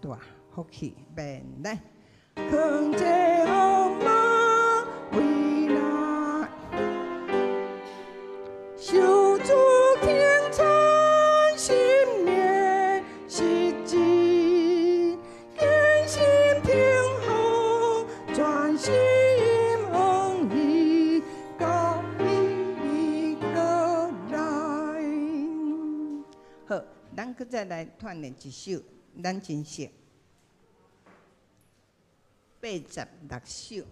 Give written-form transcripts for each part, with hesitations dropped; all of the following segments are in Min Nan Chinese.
大福氣，免來。扛這紅帽為難，受主天差心念實際，堅心聽候，專心往伊到伊過來。好，咱閣再來串練一首，咱真熟。86首。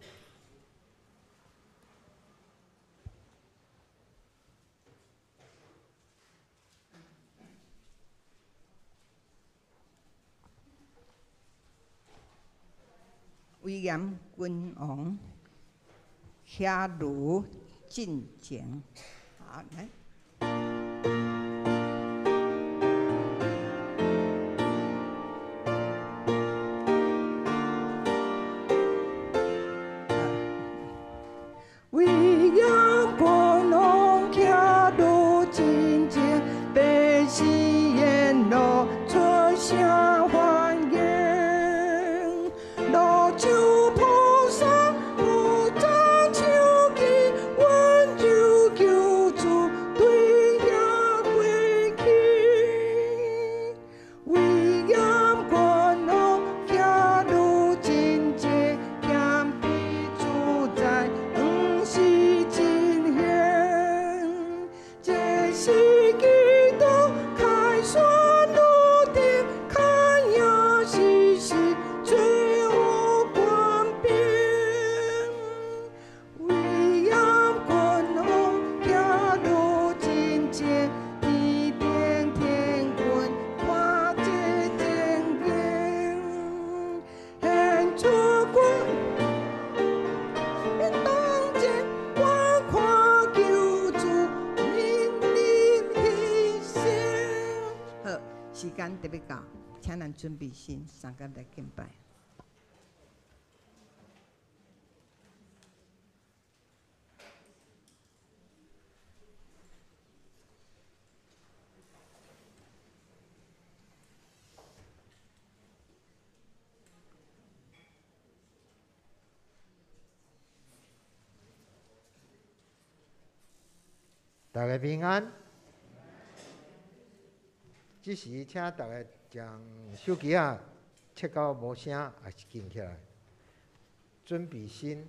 威嚴君王，徛如進前，好來。威嚴君王徛如進前，百姓沿路出聲歡迎，路上菩薩護掌手機，溫柔救主對遐過去。威嚴君王徛如進前，謙卑自在，毋是真顯。這是基督凱旋入殿，看也是是最有權柄。威嚴君王徛如進前，天頂天軍看這情形，顯出君當前，我看救主面臨犧牲。好，時間特別到，請咱準備心，相佮來敬拜。大家平安。這時請大家將手機仔切到無聲，抑是關起來，準備心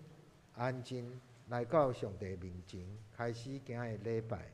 安靜來到上帝面前，開始今日禮拜。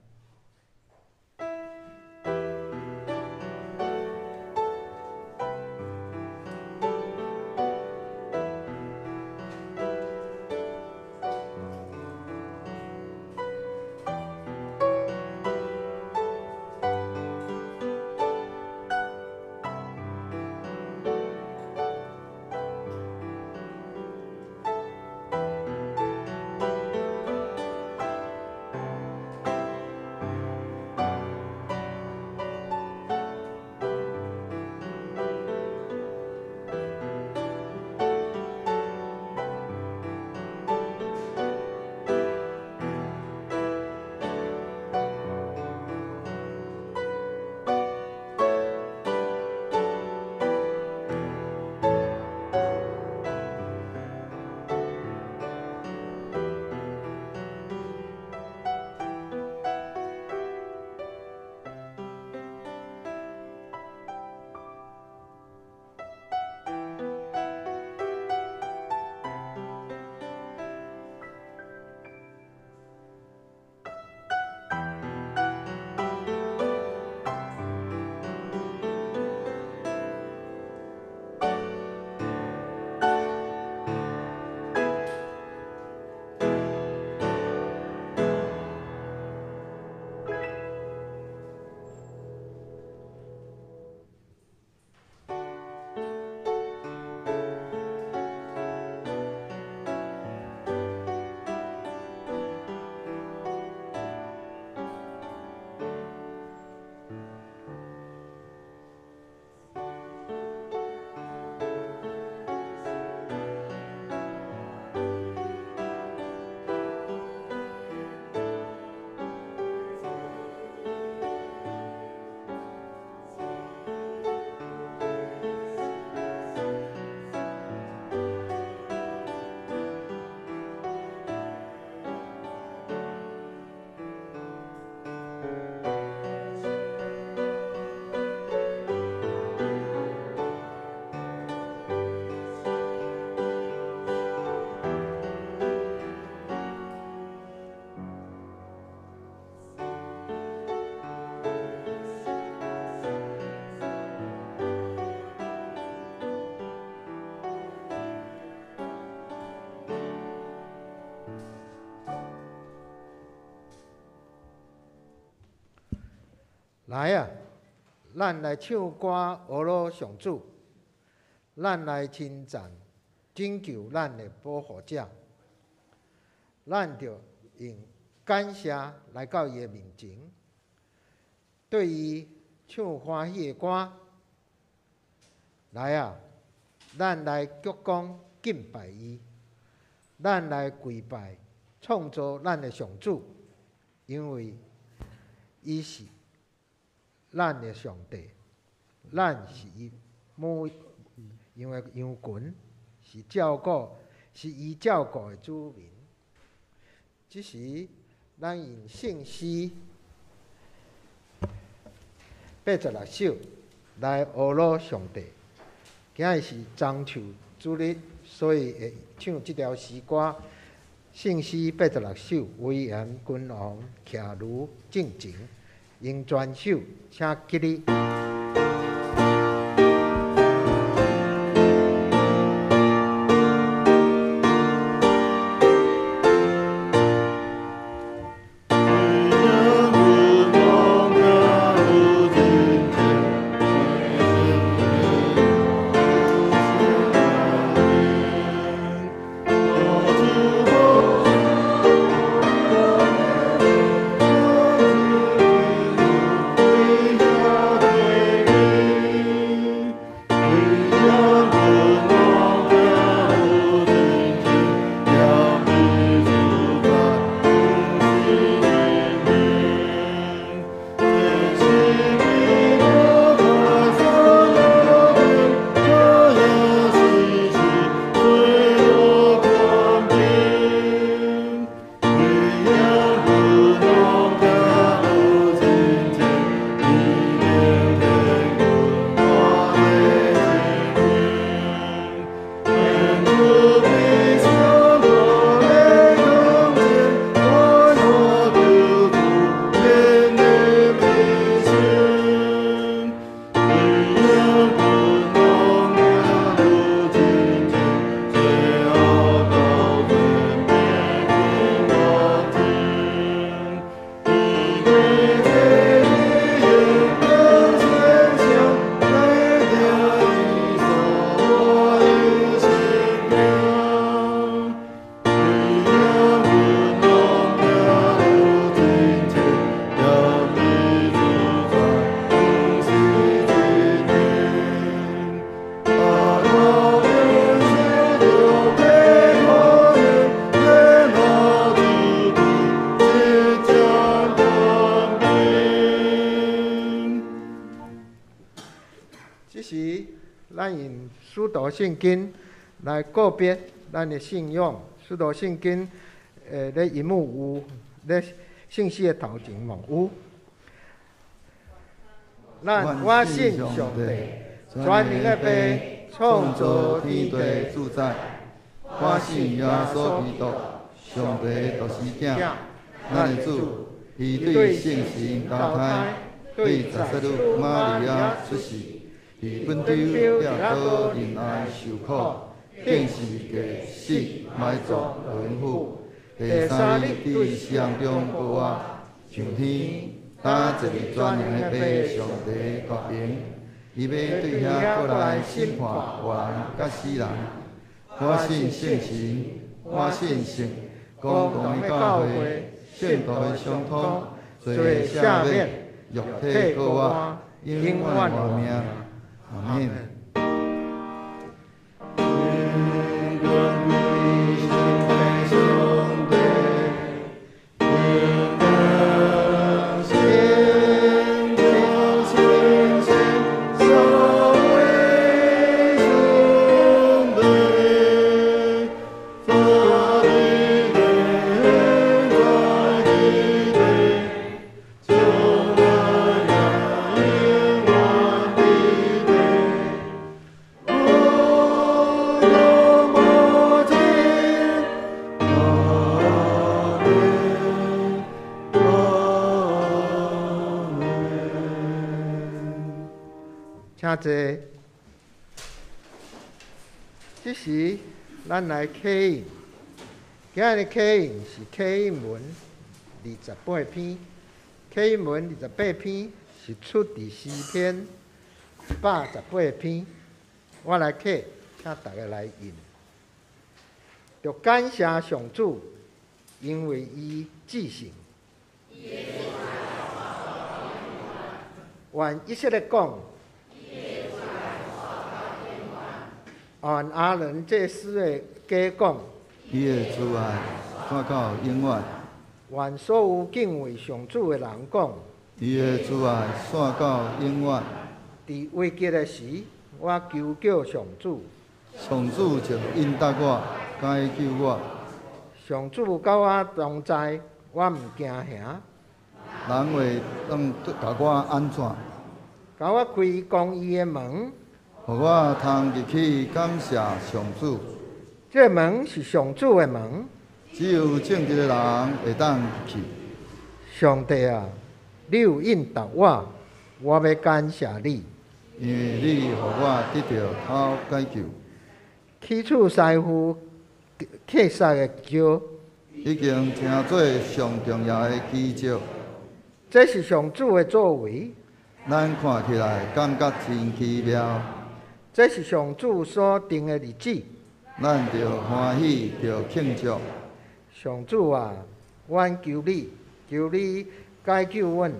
來啊，咱來唱歌，呵咾上主，咱來稱讚拯救咱的保護者。咱著用感謝來到伊的面前，對伊唱歡喜的歌。來啊，咱來鞠躬敬拜伊，咱來跪拜創造咱的上主，因為伊是咱的上帝，咱是伊牧養的羊群，是照顧，是伊照顧的子民。這時，咱用聖詩86首來呵咾上帝。今日是棕樹主日，所以會唱這條詩歌。聖詩86首，威嚴君王徛如正前，用全首，請起立。聖經來告別咱的信仰，使徒聖經，咧螢幕有，咧聖詩的頭前嘛有。咱我信上帝，全能的父，創造天地主宰。我信耶穌基督，上帝獨生子，咱的主，伊對聖神投胎，對十聖女瑪利亞出世。佇本丟彼拉多忍耐受苦，釘十字架死埋葬落陰府，第三日佇死人中復活，上天，搭坐佇全能的父上帝大爿，伊欲對遐閣來審判活人佮死人。我信聖神，我信聖公同的教會，聖徒的相通，罪的赦免，肉體復活，永遠活命。阿們。請坐。這時，咱來啟印。今日啟印是啟印文28篇，啟印文28篇是出佇詩篇118篇，我來啟，請大家來吟。著感謝上主，因為伊至聖。願以色列講，願亞倫祭司的家講，伊的慈愛傳到永遠。願所有敬畏上主的人講，伊的慈愛傳到永遠。佇危急的時，我求叫上主，上主就應答我，解救我。上主佮我同在，我毋驚嚇。人會當共我按怎？共我開公義的門，予我通入去感謝上主。這个門是上主的門，只有正直的人會當入去。上帝啊，你有應答我，我欲感謝你。因為你予我得著頭解救。起初師傅刻殺的石，已經成做上重要的基石。這是上主的作為，咱看起來感覺真奇妙。這是上主所定的日子，咱著歡喜，著慶祝。上主啊，阮求你，求你解救阮。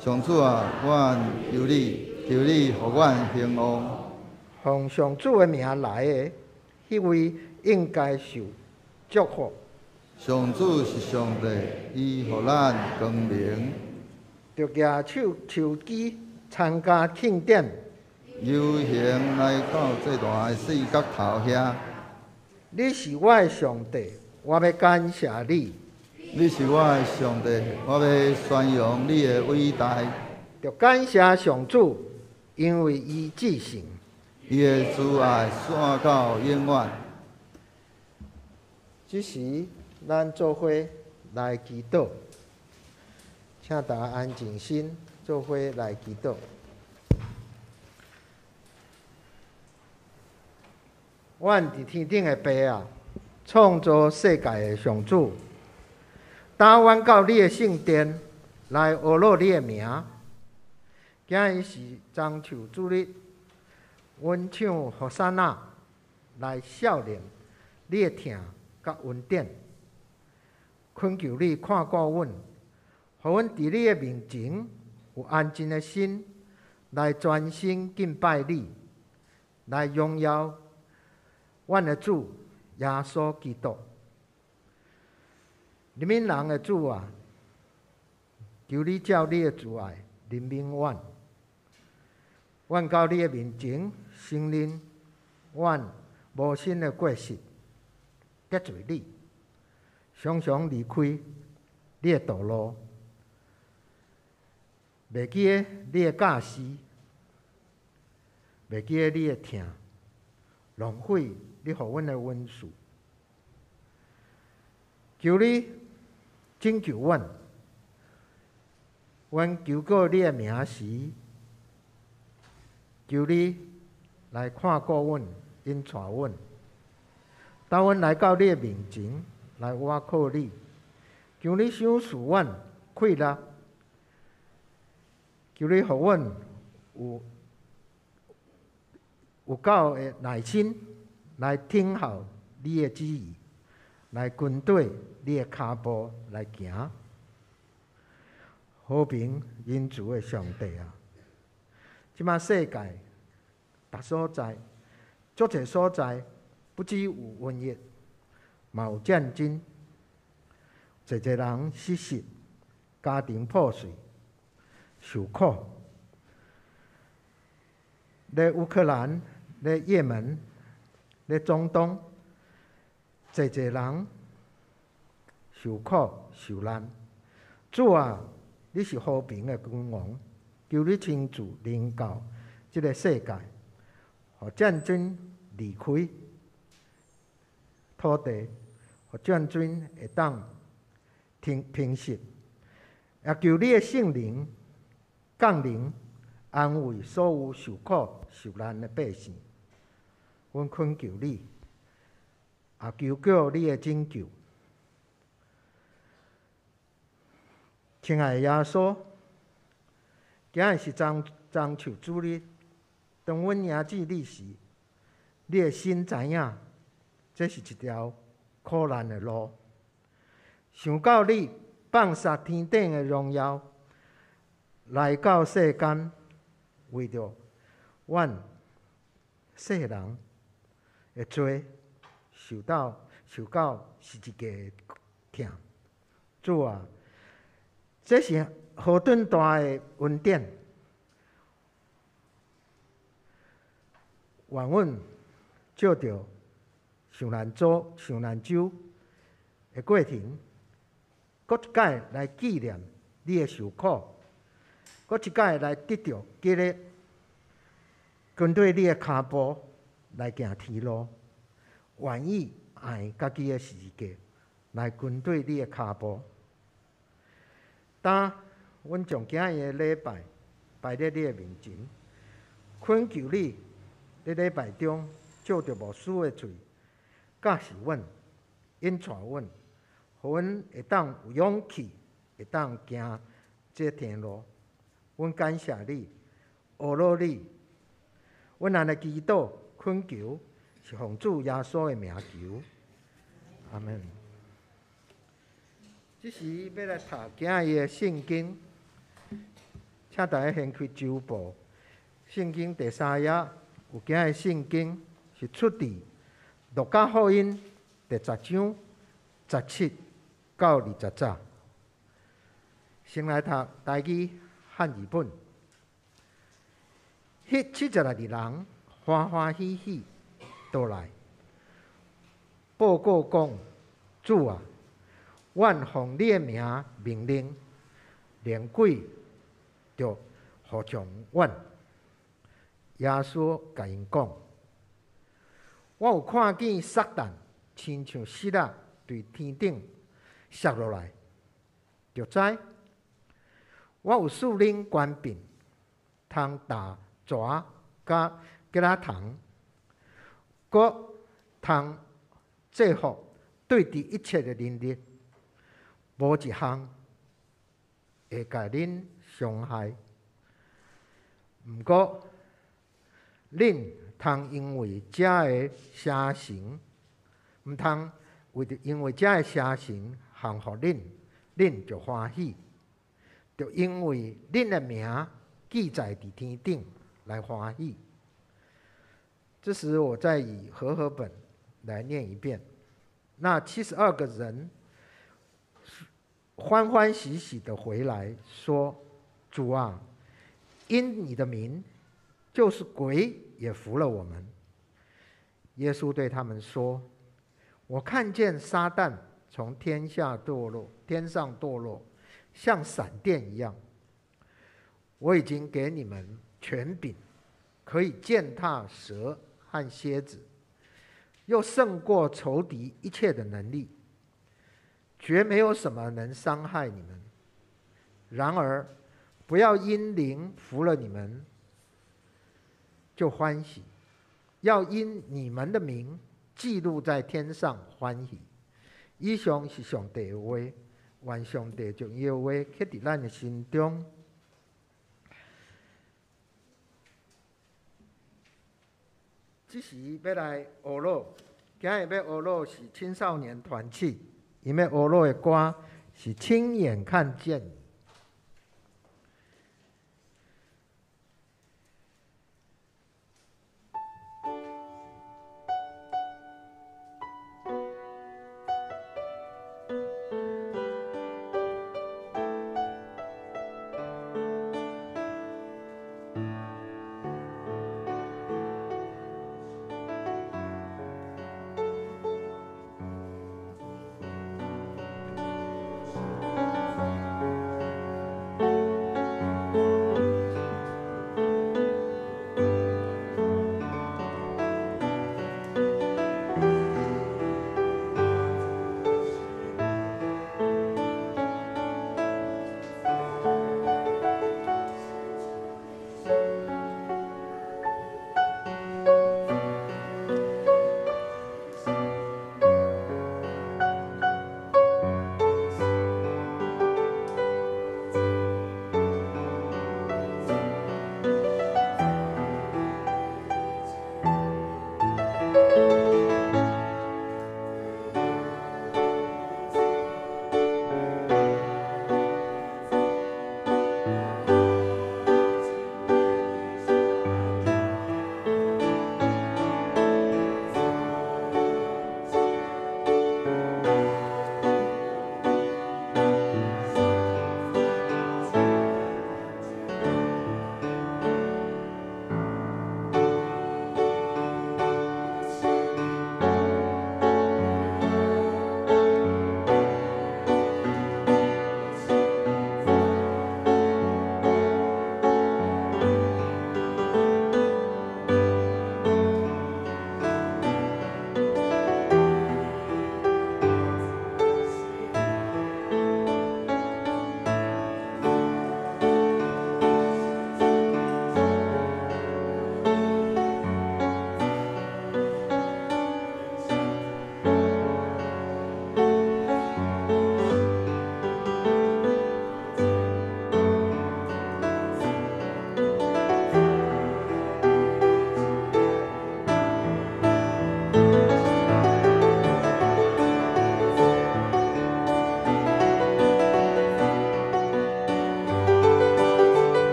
上主啊，阮求你，求你予阮興旺。奉上主的名來的，彼位應該受祝福。上主是上帝，伊予咱光明。著舉手手機參加慶典，遊行來到祭壇的四角頭遐。你是我的上帝，我欲感謝你。你是我的上帝，我欲宣揚你的偉大。著感謝上主，因為伊至聖。伊的慈愛傳到永遠。這時，咱做伙來祈禱，請大家安靜心，做伙來祈禱。阮佇天頂的父啊，創造世界的上主，當阮到你的聖殿來阿羅你的名。今日是棕樹主日，阮唱和散那來數念你的疼佮恩典，懇求你看顧阮，予阮佇你的面前有安靜的心，來專心敬拜你，來榮耀阮的主耶穌基督。憐憫人的主啊，求你照你的慈愛憐憫阮。阮到你的面前承認阮無心的過失，得罪你，常常離開你的道路，袂記得你的教示，袂記得你的疼，浪費你予阮的恩賜。求你拯救阮，阮求告你的名時，求你來看顧阮，引帶阮。當阮來到你的面前，來倚靠你，求你賞賜阮氣力，求你予阮有夠的耐心來聽候你的旨意，來跟綴你的跤步來行。和平仁慈的上帝啊！這擺世界逐所在，足濟所在，不只有瘟疫，嘛有戰爭，濟濟人失實，家庭破碎，受苦。咧烏克蘭、咧也門、咧中東，濟濟人受苦受難。主啊，你是和平的君王，求你親自臨到這个世界，予戰爭離開土地，予戰爭會當停平息，也求你的聖靈降臨，安慰所有受苦受難的百姓。阮懇求你，也求告你的拯救。親愛的耶穌，今日是棕棕樹主日，當阮迎接你時，你會先知影，這是一條苦難的路。想到你放殺天頂的榮耀，來到世間，為著阮世人的罪，受到十字架的疼。主啊，這是何等大的恩典！願阮藉著受難周、受難週的過程，閣一擺來紀念你的受苦，閣一擺來得著激勵，跟隨你的跤步來行天路，願意愛家己的十字架來跟隨你的跤步。當阮將今日的禮拜擺佇你的面前，懇求你佇禮拜中藉著牧師的喙教示阮、引帶阮，予阮會當有勇氣，會當行這天路。阮感謝你，阿羅你，阮按呢祈禱懇求，是奉主耶穌的名求，阿們。這時欲來讀今日的聖經，請大家掀開周報，聖經第三頁有今日聖經是出佇路加福音第十章十七到二十節。先來讀台語漢字本。彼七十二人歡歡喜喜倒來，報告講：主啊，阮奉你的名命令，連鬼就服從阮。耶穌共𪜶講：我有看見撒旦親像爍爁對天頂摔落來，就知我有賜恁權柄，通踏蛇佮蛤仔蟲，閣通制服對治一切的能力，無一項會共恁傷害。毋過，恁通因為遮个邪神，毋通為著因為遮个邪神降服恁，恁就歡喜，就因為恁的名記載佇天頂來歡喜。這時，我再以和合本來念一遍。那七十二個人歡歡喜喜的回來，說：“主啊，因你的名，就是鬼也服了我們。”耶穌對他們說：“我看見撒旦從天下墮落，天上墮落，像閃電一樣。我已經給你們權柄，可以踐踏蛇和蠍子，又勝過仇敵一切的能力，絕沒有什麼能傷害你們。然而，不要因靈服了你們就歡喜，要因你們的名記錄在天上歡喜。以上是上帝的話，願上帝將伊的話刻佇咱的心中。這時欲來學樂，今日欲學樂是青少年團契，𪜶欲學樂的歌是親眼看見。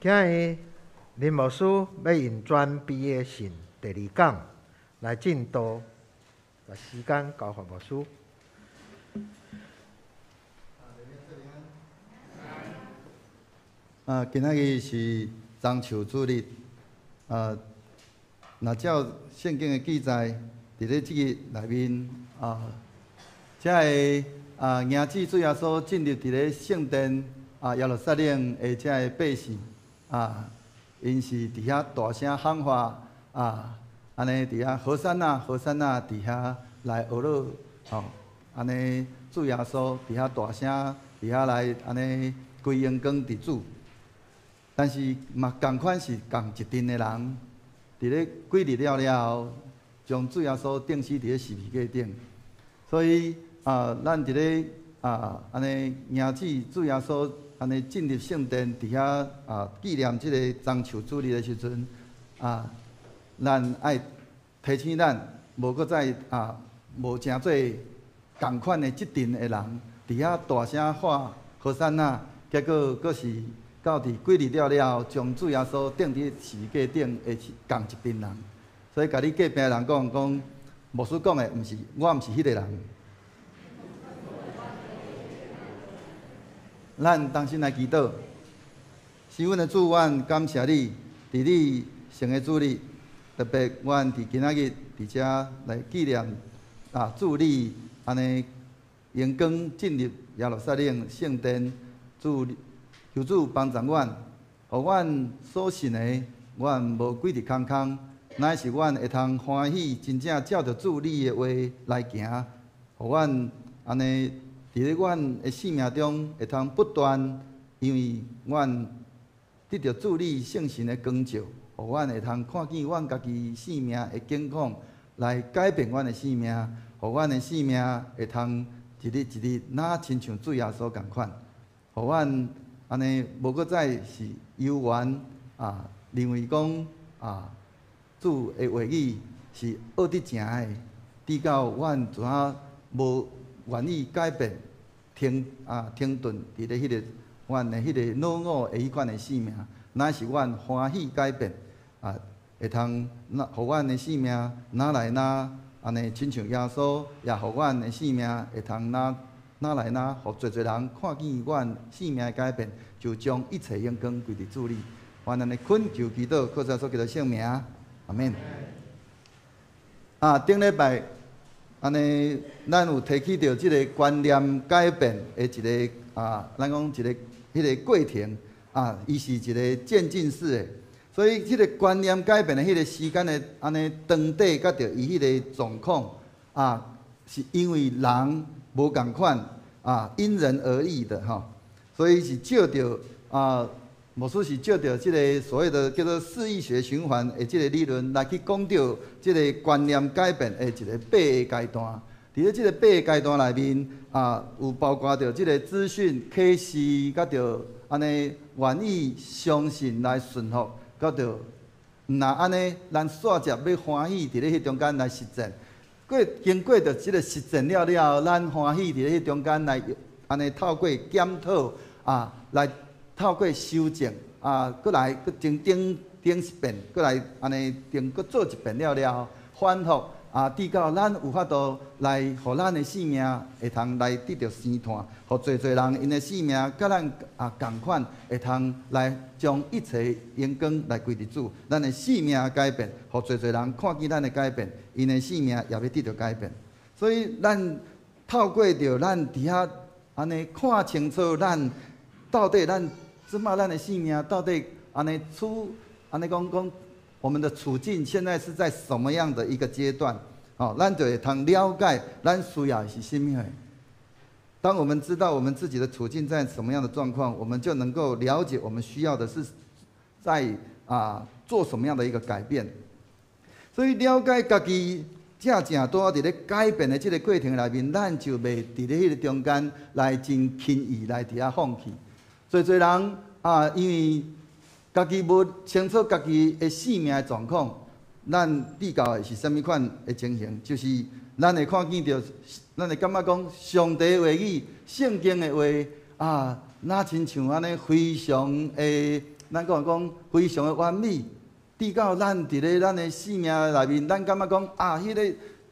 今日林牧師欲用全備的信第二講來證道，把時間交予牧師。啊，今仔日是棕樹主日。啊，若照聖經的記載，佇咧這个內面啊，遮个啊，迎接主耶穌進入佇咧聖殿啊，耶路撒冷的遮个百姓啊，𪜶是佇遐大聲喊話啊，按呢佇遐和散那，和散那，佇遐來呵咾吼，按呢主耶穌佇遐大聲佇遐來按呢歸榮光佇主。但是嘛，仝款是仝一陣的人，佇咧幾日了了後，將主耶穌釘死佇咧十字架頂。所以啊，咱佇咧啊，按呢迎接主耶穌按呢進入聖殿，佇遐啊紀念這个棕樹主日的時陣，啊，咱愛提醒咱，無閣再啊，無成做仝款的這陣的人，佇遐大聲喊和散那，結果閣是到佇幾日了了後，將主耶穌釘佇十字架頂的是仝一陣人。所以，共你隔壁人講講，牧師講的毋是，我毋是彼个人。咱同心來祈禱，是阮的主，阮感謝你，佇你聖的主日，特別阮佇今仔日佇遮來紀念啊，主你按呢榮光進入耶路撒冷聖殿，主。求主幫助阮，予阮所信的，阮無歸佇空空，乃是阮會通歡喜，真正照著主你的話來行，予阮按呢佇咧阮的生命中會通不斷，因為阮得著主你聖神的光照，予阮會通看見阮家己生命的境況，來改變阮的生命，予阮的生命會通一日一日，若親像主耶穌仝款，予阮。按呢，無閣再是猶原啊，認為講啊，主的話語是學得成的，直到阮怎啊無願意改變，停啊停頓佇咧彼个阮的彼个老我的彼款的生命，乃是阮歡喜改變啊，會通若予阮的生命若來若按呢親像耶穌，也予阮的生命會通若。若來若，予濟濟人看見阮生命的改變，就將一切榮光歸佇主裡。願咱的懇求祈禱，靠主耶穌基督聖名，阿們。啊，頂禮拜，按呢，咱有提起著這个觀念改變的一个啊，咱講一个彼个過程啊，伊是一个漸進式的，所以這个觀念改變的彼个時間的按呢長短，佮著伊彼个狀況啊，是因為人無仝款啊，因人而異的吼，所以是照著啊，牧師是照著這个所謂的叫做釋義學循環的這个理論來去講著這个觀念改變的一个八个階段。佇咧這个八个階段內面啊，有包括著這个資訊啟示，佮著按呢願意相信來順服，佮著毋若按呢，咱煞接欲歡喜佇咧彼中間來實踐。過經過著這个實踐了了後，咱歡喜佇咧彼中間來按呢透過檢討啊，來透過修正啊，閣來閣重頂頂一遍，閣來按呢重閣做一遍了了後，反覆啊，直到咱有法度來，予咱的生命會通來得著生炭，予濟濟人𪜶的生命佮咱啊仝款，會通來將一切榮光來歸佇主。咱的生命改變，予濟濟人看見咱的改變，𪜶的生命也欲得著改變。所以咱透過著咱佇遐按呢看清楚，咱到底咱這馬咱的生命到底按呢處按呢講講。我們的處境現在是在什麼樣的一個階段？哦，咱就會通了解咱需要的是啥物。當我們知道我們自己的處境在什麼樣的狀況，我們就能夠了解我們需要的是在啊做什麼樣的一個改變。所以了解家己正正拄仔佇咧改變的這个過程內面，咱就袂佇咧彼个中間來真輕易來佇遐放棄。濟濟人啊，因為家己無清楚家己的生命的狀況，咱比較的是啥物款的情形？就是咱會看見著，咱會感覺講上帝的話語、聖經的話啊，若親像按呢非常的咱講講非常的完美，直到咱佇咧咱的生命內面，咱感覺講啊，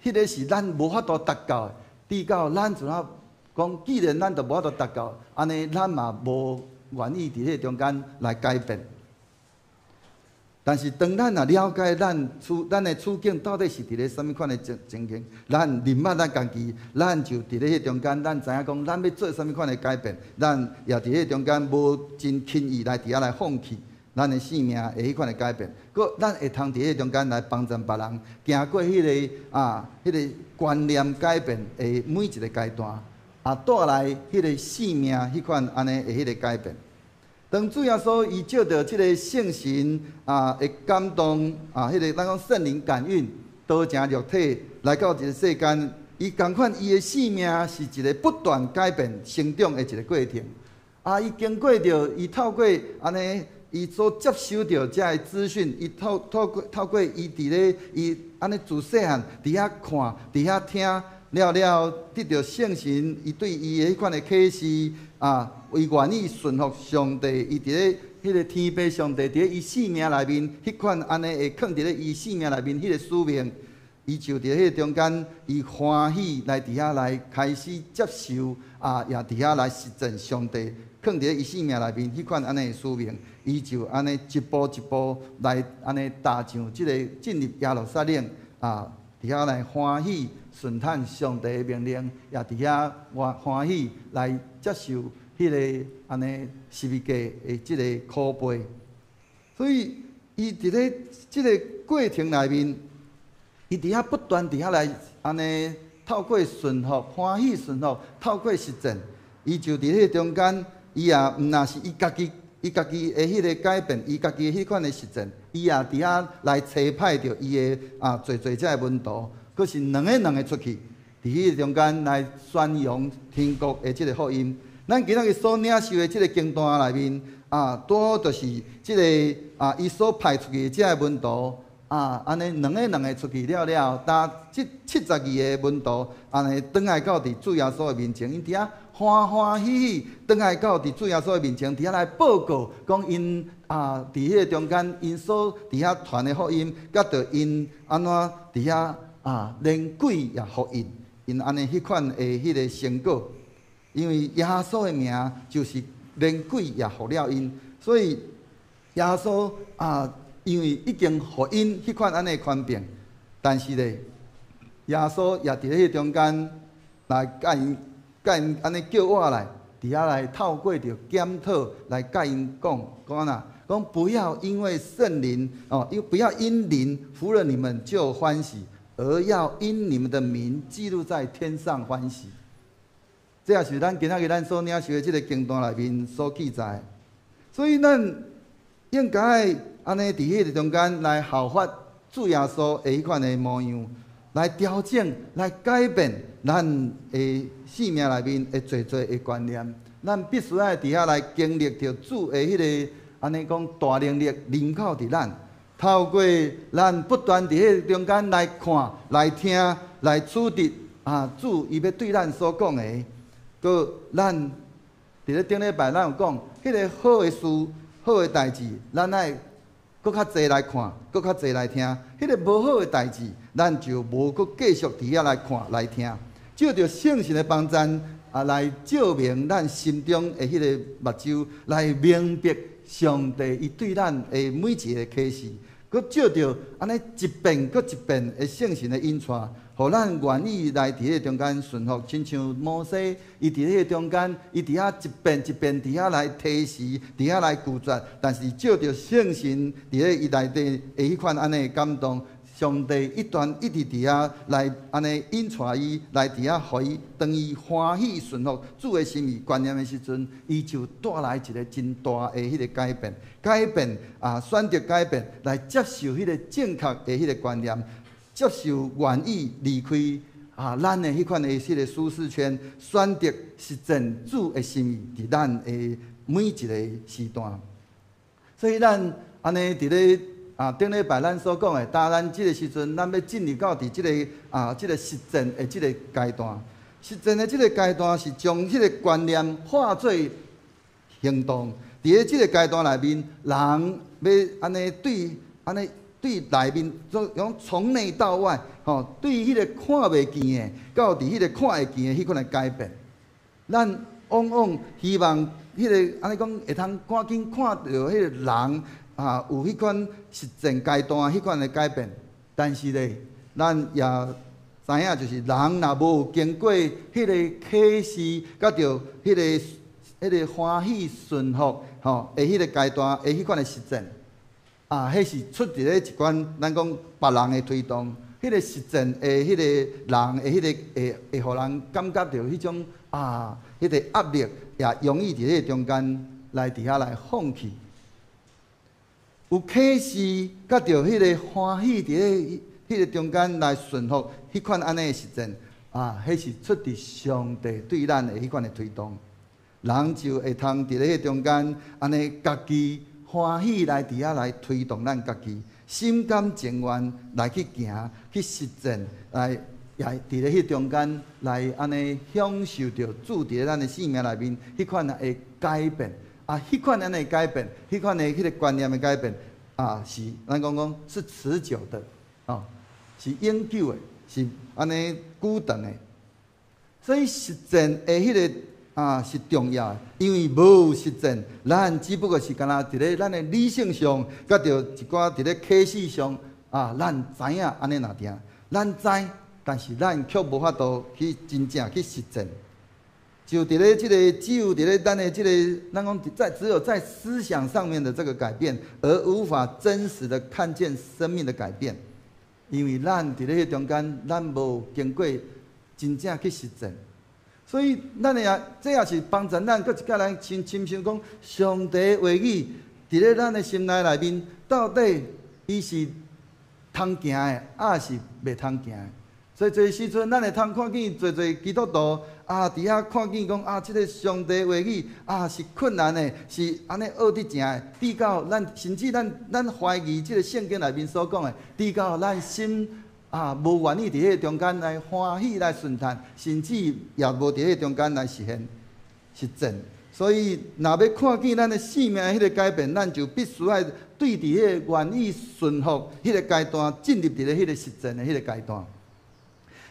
彼個是咱無法度達到的。直到咱陣仔講，既然咱都無法度達到，按呢咱嘛無願意佇彼個中間來改變。但是當咱若了解咱的處境到底是佇咧啥物款的情形，咱認捌咱家己，咱就佇咧彼中間，咱知影講咱欲做啥物款的改變，咱也佇彼中間無真輕易來佇遐來放棄咱的生命的彼款的改變。閣咱會通佇彼中間來幫助別人，行過彼個觀念改變的每一個階段，也帶來彼個生命彼款按呢的彼個改變。當主耶穌伊借著這个聖神的感動啊，彼個咱講聖靈感孕，道成肉體來到這个世間，伊仝款伊的生命是一个不斷改變成長的一个過程。啊，伊經過著，伊透過按呢，伊所接收著這个資訊，伊透過伊佇咧伊按呢自細漢佇遐看，佇遐聽。了了，得著聖神，伊對伊的彼款的啟示啊，伊願意順服上帝，伊佇咧彼個天父上帝佇咧伊生命內面，彼款按呢會囥佇咧伊生命內面彼個使命，伊就佇彼個中間，伊歡喜來佇遐來開始接受啊，也佇遐來實踐上帝囥佇咧伊生命內面彼款按呢的使命，伊就按呢一步一步來按呢踏上這个進入耶路撒冷啊，佇遐來歡喜順從上帝的命令，也佇遐歡歡喜來接受彼个按呢十字架的這个苦悲。所以，伊佇咧這个過程內面，伊佇遐不斷佇遐來按呢透過順服、歡喜順服，透過實踐，伊就佇彼個中間，伊也毋若是伊家己的彼個改變，伊家己的彼款的實踐，伊也佇遐來差派著伊的濟濟這个門徒。閣是兩个兩个出去，佇彼個中間來宣揚天國的這个福音。咱今仔日所領受的這个經段內面，啊，拄好就是這个啊，伊所派出去的這个門徒啊，按呢兩个兩个出去了了，焦這72个門徒按呢轉來到佇主耶穌的面前，𪜶佇遐歡歡喜喜轉來到佇主耶穌的面前，佇遐來報告，講𪜶啊，佇彼个中間，𪜶所佇遐傳的福音，佮著𪜶按怎佇遐啊，連鬼也服𪜶，𪜶按呢彼款的彼个成果，因為耶穌的名就是連鬼也服了𪜶，所以耶穌啊，因為已經予𪜶彼款按呢的權柄，但是咧，耶穌也佇彼個中間來共𪜶按呢叫倚來，佇遐來透過著檢討來共𪜶講講按怎，講不要因為聖靈哦，因不要因靈服了你們就歡喜。而要因你們的名記錄在天上歡喜。這也是咱今仔日咱所領受的這个經段內面所記載。所以咱應該按呢佇彼个中間來效法主耶穌的彼款的模樣，來調整、來改變咱的生命內面的濟濟的觀念。咱必須愛佇遐來經歷著主的彼个按呢講大能力臨到佇咱。透過咱不斷佇彼個中間來看、來聽、來取得啊，主伊欲對咱所講的，閣咱佇咧頂禮拜咱有講，彼个好的事、好的代誌，咱愛閣較濟來看，閣較濟來聽；彼个無好的代誌，咱就無閣繼續佇遐來看、來聽。藉著聖神的幫贊啊，來照明咱心中的彼个目睭，來明白上帝伊對咱的每一个啟示。閣藉著按呢一遍閣一遍的聖神的引帶，予咱願意來佇彼个中間順服，親像摩西，伊佇彼个中間，伊佇遐一遍一遍佇遐來推辭，佇遐來拒絕，但是藉著聖神佇咧伊內底的彼款按呢的感動，上帝一段一直佇遐來按呢引帶伊，來佇遐予伊，當伊歡喜順服主的心意觀念的時陣，伊就帶來一个真大的彼个改變，改變啊，選擇改變來接受彼个正確的彼个觀念，接受願意離開啊，咱的彼款的彼个舒適圈，選擇實踐主的心意，佇咱的每一个時段。所以咱按呢佇咧啊，頂禮拜咱所講的，當咱這个時陣，咱欲進入到佇這个啊，這个實踐的這个階段。實踐的這个階段是將彼个觀念化做行動，佇咧這个階段內面，人欲按呢對按呢對內面，講從內到外，吼，對彼个看袂見的，到佇彼个看會見的彼款的改變，咱往往希望彼个按呢講會通趕緊看著彼个人啊，有彼款實踐階段彼款的改變，但是咧，咱也知影，就是人若無經過彼个啟示，佮著彼个歡喜順服吼的彼个階段的彼款的實踐，啊，彼是出佇咧一款咱講別人的推動，彼个實踐的彼個人的彼个會會予人感覺著彼種啊，彼个壓力也容易佇彼個中間來佇遐來放棄。有啟示，佮著彼個歡喜佇咧彼個中間來順服，彼款按呢的實踐，啊，彼是出佇上帝對咱的彼款的推動，人就會通佇咧彼中間按呢家己歡喜來佇遐來推動咱家己，心甘情願來去行去實踐，來也佇咧彼中間來按呢享受著主佇咧咱的生命內面彼款的改變。啊，彼款按呢改變，彼款的彼个觀念的改變，啊，是咱講講是持久的，哦，是永久的，是按呢久長的。所以實踐的彼个啊是重要的，因為無實踐，咱只不過是干焦佇咧咱的理性上，佮著一寡佇咧啟示上啊，咱知影按呢爾爾，咱知，但是咱卻無法度去真正去實踐。就佇咧這个，只有佇咧咱的這个，咱講在只有在思想上面的這個改變，而無法真實的看見生命的改變，因為咱佇咧彼中間，咱無經過真正去實踐，所以咱也這也是幫助咱閣一擺來深深想講，上帝話語佇咧咱的心內內面，到底伊是通行的，抑是袂通行的？所以濟時陣，咱會通看見濟濟基督徒啊，佇遐看見講啊，這个上帝話語啊是困難的，是按呢學得正的，直到咱甚至咱懷疑這个聖經內面所講的，直到咱心啊無願意佇彼个中間來歡喜來順嘆，甚至也無佇彼個中間來實現實踐。所以，若欲看見咱的生命彼个改變，咱就必須愛對佇彼个願意順服彼个階段，進入佇咧彼个實踐的彼个階段。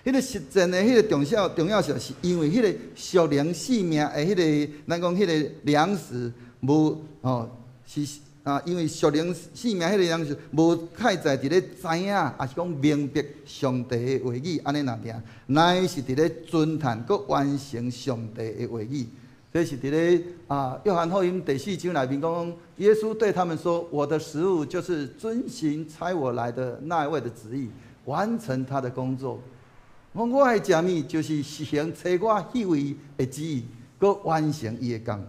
彼个實踐的彼个重要性，是因為彼个屬靈生命的彼个，咱講彼个糧食無吼是啊，因為屬靈生命彼个糧食無徛在佇咧知影，抑是講明白上帝的話語按呢爾爾，乃是佇咧遵行閣完成上帝的話語。這是佇咧啊，約翰福音第四章內面講，耶穌對他們說：“我的食物就是遵行差我來的那一位的旨意，完成他的工作。”講我愛食物，就是實行差我彼位的旨意，閣完成伊的工。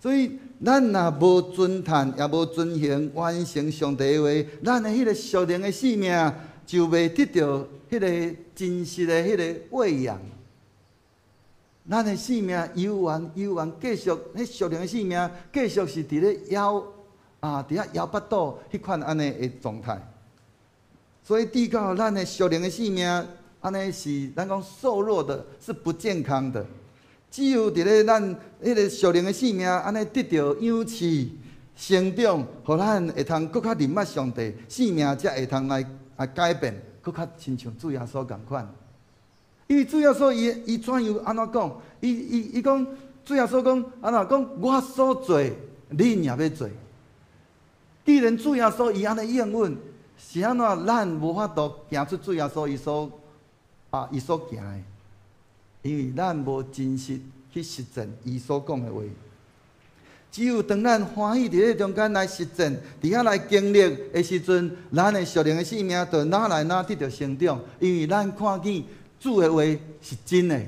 所以，咱若無遵行，也無遵行完成上帝的話，咱的彼个屬靈的生命就袂得著彼个真實的彼個餵養。咱的生命猶原猶原繼續，彼屬靈的生命繼續是佇咧枵啊，佇遐枵腹肚彼款按呢的狀態。所以，直到咱的屬靈的生命，按呢是咱講瘦弱的，是不健康的。只有佇咧咱彼个屬靈的生命，按呢得著養飼、成長，予咱會通閣較認捌上帝，生命才會通來來改變，閣較親像主耶穌仝款。因為主耶穌伊伊怎樣按怎講？伊伊伊講主耶穌講按怎講？我所做，恁也欲做。既然主耶穌伊按呢應允，是按怎咱無法度行出主耶穌伊所啊伊所行的？因為咱無真實去實踐伊所講的話。只有當咱歡喜佇咧中間來實踐，佇遐來經歷的時陣，咱的屬靈的生命就愈來愈得著成長。因為咱看見主的話是真的，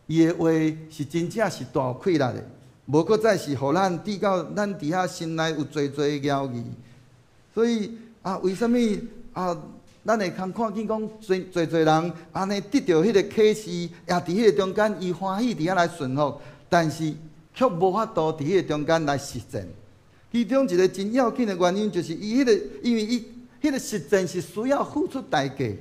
伊的話是真正是大有氣力的，無閣再是予咱直到咱佇遐心內有濟濟猶疑。所以啊，為啥物啊？咱會通看見講，濟濟濟人按呢得著彼个啟示，也佇彼个中間，伊歡喜佇遐來順服，但是卻無法度佇彼个中間來實踐。其中一個真要緊的原因，就是伊彼个，因為伊彼個實踐是需要付出代價。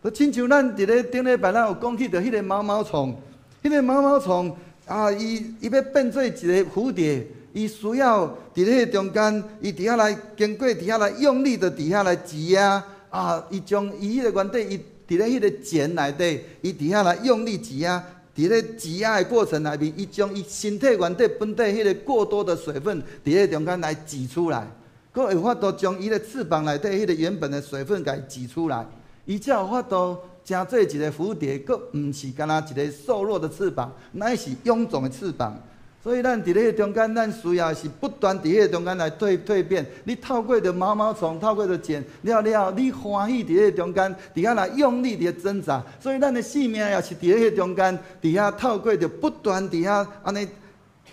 就親像咱佇咧頂禮拜，咱有講起著彼个毛毛蟲，彼個毛毛蟲，啊，伊欲變做一个蝴蝶，伊需要佇咧彼中間，伊佇遐來經過，佇遐來用力的佇遐來擠壓，啊，伊將伊彼個原底，伊佇咧彼個繭內底，伊佇遐來用力擠壓，佇咧擠壓的過程內面，伊將伊身體原底本底彼個過多的水分，佇咧中間來擠出來，閣會有法度將伊的翅膀內底彼個原本的水分共伊擠出來，伊才有法度成做一個蝴蝶，閣毋是干焦一個瘦弱的翅膀，乃是臃腫的翅膀。所以咱佇咧中間，咱需要是不斷佇彼個中間來蛻變。你透過著毛毛蟲，透過著繭了了，你歡喜佇彼個中間，佇遐來用力佇咧掙扎。所以咱的生命也是佇彼個中間，佇遐透過著不斷佇遐按呢，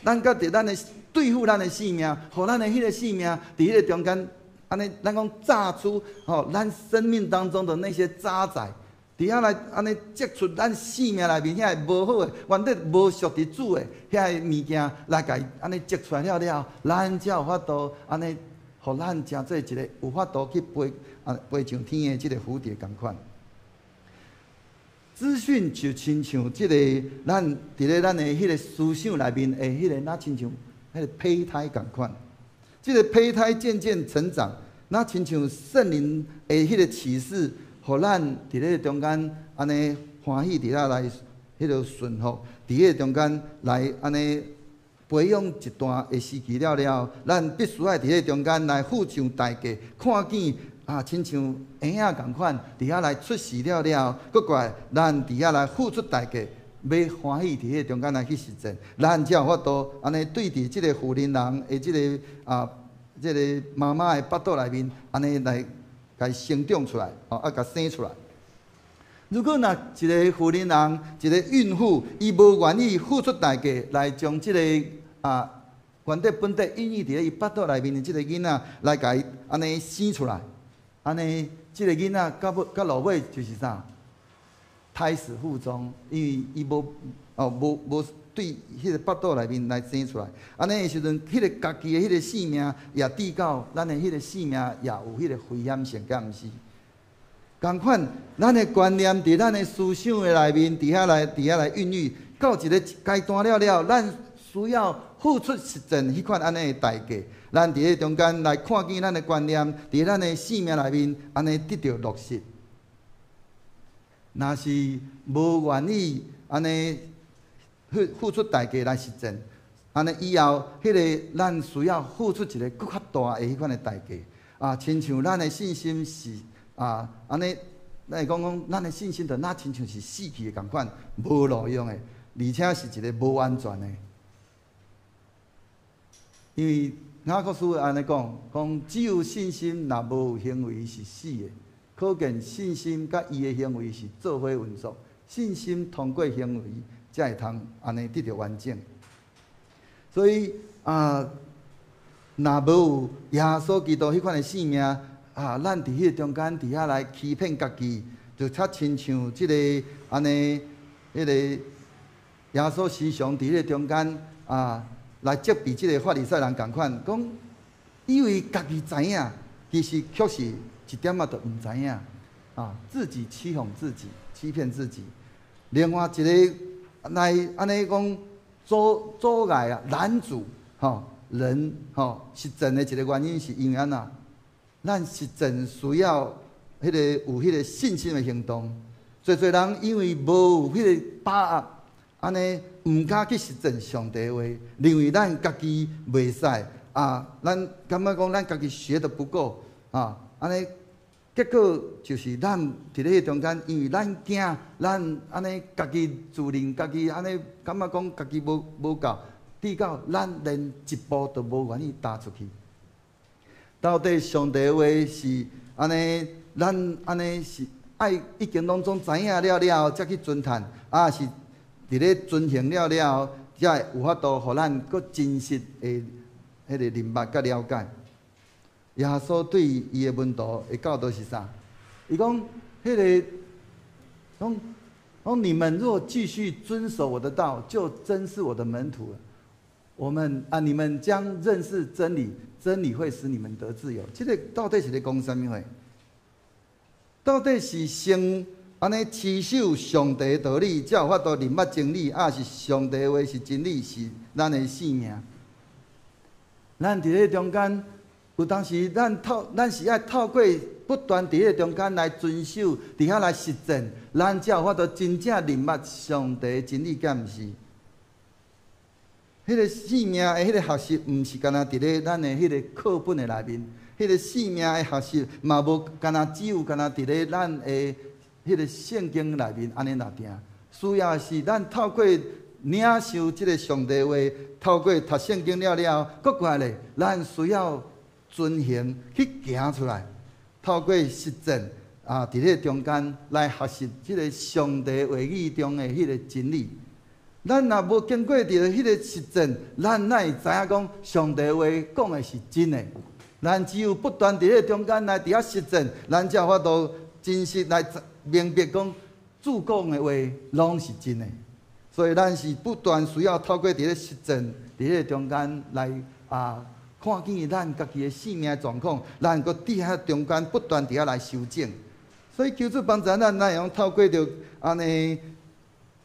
咱佮佇咱的對付咱的生命，予咱的彼個生命佇彼個中間，按呢，咱講榨出吼咱生命當中的那些渣滓。佇遐來按呢擠出咱生命內面遐个無好的，原底無屬佇主的遐个物件，來共伊按呢擠出來了了，咱才有法度按呢，予咱成做一個有法度去飛啊飛上天的這个蝴蝶仝款。資訊就親像這个咱佇咧咱的彼个思想內面的彼个，若親像彼个胚胎仝款。這个胚胎漸漸成長，若親像聖靈的彼个啟示。予咱佇咧中間按呢歡喜佇遐來彼个順服，佇彼个中間來按呢培養一段的時期了了，咱必須愛佇彼個中間來付上代價，看見啊，親像嬰仔仝款佇遐來出世了了，閣過來咱佇遐來付出代價，欲歡喜佇彼個中間來去實踐，咱才有法度按呢對佇這個婦人人的這个啊，這个媽媽的腹肚內面，按呢來共生長出來，哦，啊，共生出來。如果若一个婦人人，一个孕婦，伊無願意付出代價來將這个啊原底本底孕育佇咧伊腹肚內面的這个囡仔來共伊按呢生出來，按呢這个囡仔到尾到落尾就是啥？胎死腹中，因為伊無哦無無對彼个腹肚內面來生出來，按呢的時陣，彼个家己的彼个性命也至到咱的彼个性命也有彼个危險性，敢毋是？仝款，咱的觀念佇咱的思想的內面，佇遐來孕育，到一个階段了了，咱需要付出實踐彼款按呢的代價。咱佇彼中間來看見咱的觀念，佇咱的生命內面，按呢得著落實。若是無願意按呢付出代價來實踐，按呢以後，彼个咱需要付出一个閣較大的彼款的代價。啊，親像咱的信心是啊，按呢，咱會講講，咱的信心就若親像是死去的仝款，無路用的，而且是一个無安全的。因為雅各書按呢講，講只有信心，若無行為是死的。可見信心佮伊的行為是做伙運作，信心通過行為才會通按呢得著完整。所以啊，若無有耶穌基督彼款的性命啊，咱佇彼個中間佇遐來欺騙家己，就較親像這個按呢，彼個耶穌時常佇彼個中間啊，來責備這個法利賽人仝款，講以為家己知影，其實卻是一點仔都毋知影，啊，自己欺哄自己，欺騙自己。另外一个來按呢講阻礙啊，攔阻吼人吼實踐的一个原因，是因為按怎？咱實踐需要彼个有彼个信心的行動。濟濟人因為無有彼个把握，按呢毋敢去實踐上帝話，認為咱家己袂使啊，咱感覺講咱家己學得不夠啊，按呢結果就是咱佇咧彼中間，因為咱驚，咱按呢家己自認家己按呢感覺講家己無夠，至到咱連一步都無願意踏出去。到底上帝話是按呢？咱按呢是愛已經攏總知影了了後，才去遵行，啊是佇咧遵行了了後，才會有法度予咱閣真實的彼个認捌佮了解。耶穌對伊的門徒的教導是啥？伊講，彼个講講你們若繼續遵守我的道，就真是我的門徒了。我們啊，你們將認識真理，真理會使你們得自由。這个到底是咧講啥物話？到底是先按呢持守上帝道理，才有法度認捌真理，抑是上帝話是真理，是咱的性命。咱佇咧中間，有當時咱是愛透過不斷佇咧中間來遵守，佇遐來實踐，咱才有法度真正認捌上帝真理，敢毋是？彼個性命的彼個學習，毋是干焦佇咧咱的彼個課本的內面，彼個性命的學習嘛無干焦只有干焦佇咧咱的彼個聖經內面按呢爾定。需要是咱透過領受這個上帝話，透過讀聖經了了，閣過來咧，咱需要遵行去行出來，透過實踐啊，佇咧中間來學習這個上帝話語中的彼個真理。咱若無經過著彼個實踐，咱哪會知影講上帝話講的是真的？咱只有不斷佇咧中間來佇遐實踐，咱才有法度真實來明白講主講的話攏是真的。所以咱是不斷需要透過佇咧實踐，佇咧中間來啊，看見咱家己的性命狀況，咱閣佇遐中間不斷佇遐來修正。所以求主幫助咱，咱會用透過著按呢，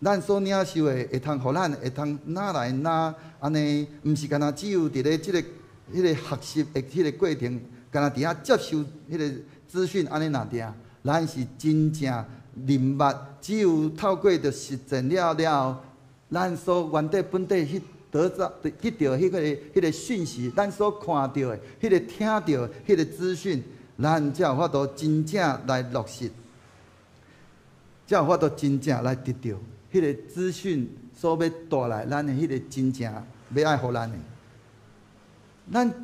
咱所領受的會通予咱會通愈來愈按呢，毋是干焦只有佇咧這个彼个學習的彼個過程，干焦佇遐接受彼個資訊按呢爾定。咱是真正認捌，只有透過著實踐了了後，咱所原底本底去得著去著彼個訊息，咱所看著的、彼個聽著彼個資訊，咱才有法度真正來落實，才有法度真正來得著彼個資訊所欲帶來咱的彼個真正欲愛予咱的。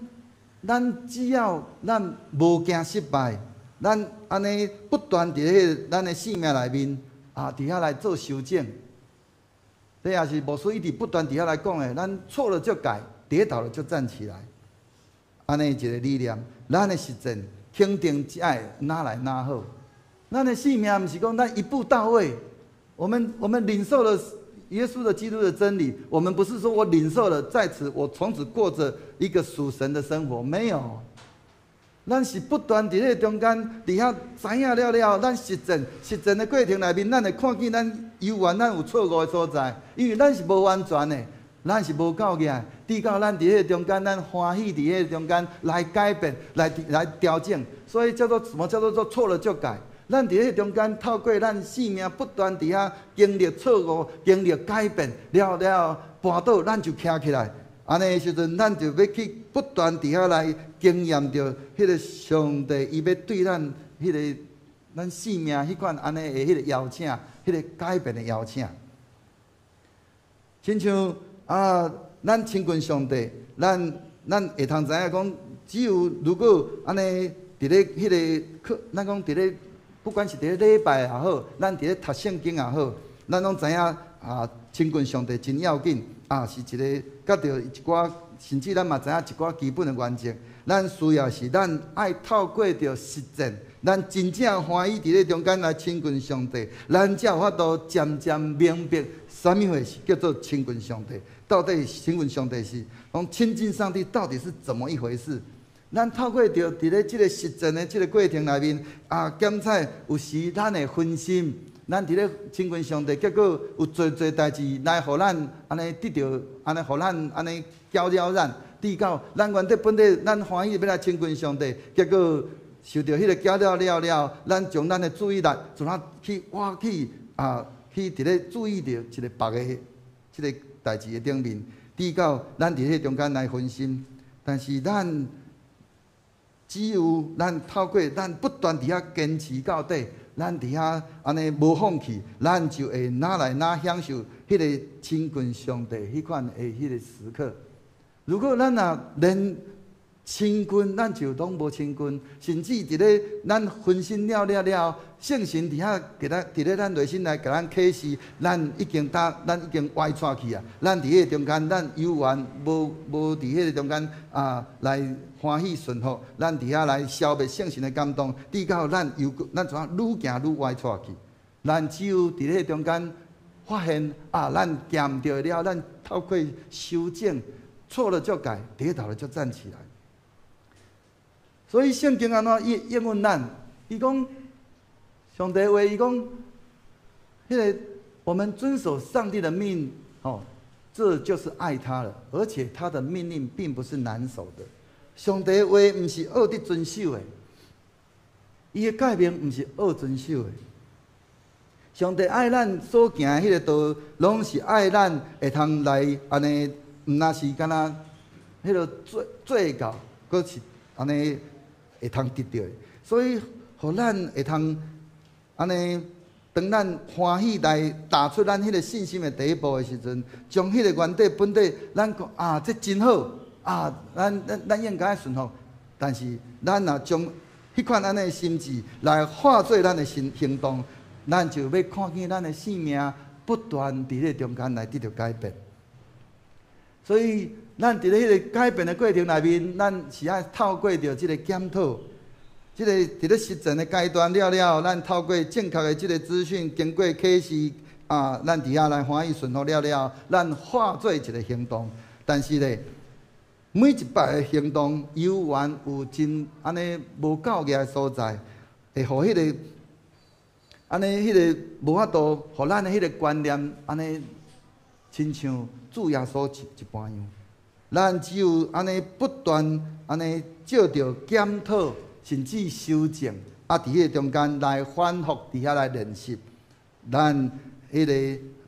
咱只要咱無驚失敗，咱按呢不斷佇彼個咱的性命內面啊，佇遐來做修正。這也是牧師一直不斷佇遐來講的，咱錯了就改，跌倒了就站起來。按呢一個理念，咱的實踐肯定只愛愈來愈好。咱的性命毋是講咱一步到位。我們領受了耶穌的基督的真理，我們不是說我領受了，在此我從此過着一個屬神的生活，沒有。咱是不斷佇咧中間，佇遐知影了了後，咱實踐實踐的過程內面，咱會看見咱猶原咱有錯誤的所在，因為咱是無完全的，咱是無夠額。直到咱佇彼個中間，咱歡喜佇彼個中間來改變，來調整。所以叫做什麼？叫做做錯了就改。咱佇彼個中間，透過咱性命不斷佇遐經歷錯誤、經歷改變了了後，絆倒咱就徛起來。按呢時陣，咱就欲去不斷佇遐來經驗著彼個上帝，伊欲對咱彼個咱性命彼款按呢的彼個邀請，彼個改變的邀請。親像啊，咱親近上帝，咱會通知影講，只有如果按呢佇咧彼個課，咱講佇咧，不管是佇咧禮拜也好，咱佇咧讀聖經也好，咱攏知影啊，親近上帝真要緊啊，是一個佮著一寡，甚至咱嘛知影一寡基本的原則。咱需要是咱愛透過著實踐，咱真正歡喜佇咧中間來親近上帝，咱才有法度漸漸明白啥物貨是叫做親近上帝。到底親近上帝是講親近上帝到底是怎麼一回事？咱透過著佇咧這個實踐的這個過程內面，啊，檢採有時咱會分心，咱佇咧親近上帝，結果有濟濟代誌來予咱按呢得著，按呢予咱按呢攪擾咱，直到咱原底本底咱歡喜欲來親近上帝，結果受著彼個攪擾了了，咱將咱的注意力怎啊去挖去啊，去佇咧注意著一個別的這個代誌的頂面，直到咱佇彼中間來分心，但是咱只有咱透過咱不斷佇遐堅持到底，咱佇遐按呢無放棄，咱就會愈來愈享受彼個親近上帝彼款的彼個時刻。如果咱若連親近，咱就攏無親近，甚至佇咧咱分心了了了後，聖神佇遐共咱佇咧咱內心來共咱啟示，咱已經歪跩去啊！咱佇彼個中間，咱猶原無佇彼個中間啊來歡喜順服，咱佇遐來消滅聖神的感動，直到咱又咱怎愈行愈歪跩去。咱只有佇彼個中間發現啊，咱行毋對了，咱透過修正，錯了就改，跌倒了就站起來。所以聖經按怎應允咱？伊講上帝話，伊講彼个我們遵守上帝的命，哦，這就是愛他了。而且他的命令並不是難守的。上帝話毋是僫得遵守的，伊的誡命毋是僫遵守的。上帝愛咱所行的彼个道，攏是愛咱會通來按呢，毋若是敢若彼个做做到，閣是按呢會通得著的。所以，予咱會通按呢，當咱歡喜來踏出咱彼个信心的第一步的時陣，將彼個原底本底，咱講啊，這真好啊，咱應該順服。但是，咱若將彼款按呢的心志來化做咱的行行動，咱就欲看見咱的生命不斷佇咧中間來得著改變。所以，咱佇咧彼个改變的過程內面，咱是愛透過著這个檢討，這个佇咧實踐的階段了了，咱透過正確的這个資訊，經過啟示啊，咱佇遐來歡喜順服了了，咱化做一个行動。但是咧，每一擺的行動，猶原有真按呢無夠額的所在，會予彼个按呢彼个無法度，予咱的彼个觀念按呢，親像主耶穌一般樣。咱只有按呢不斷按呢藉著檢討，甚至修正，啊，佇彼个中間來反覆佇遐來練習，咱彼个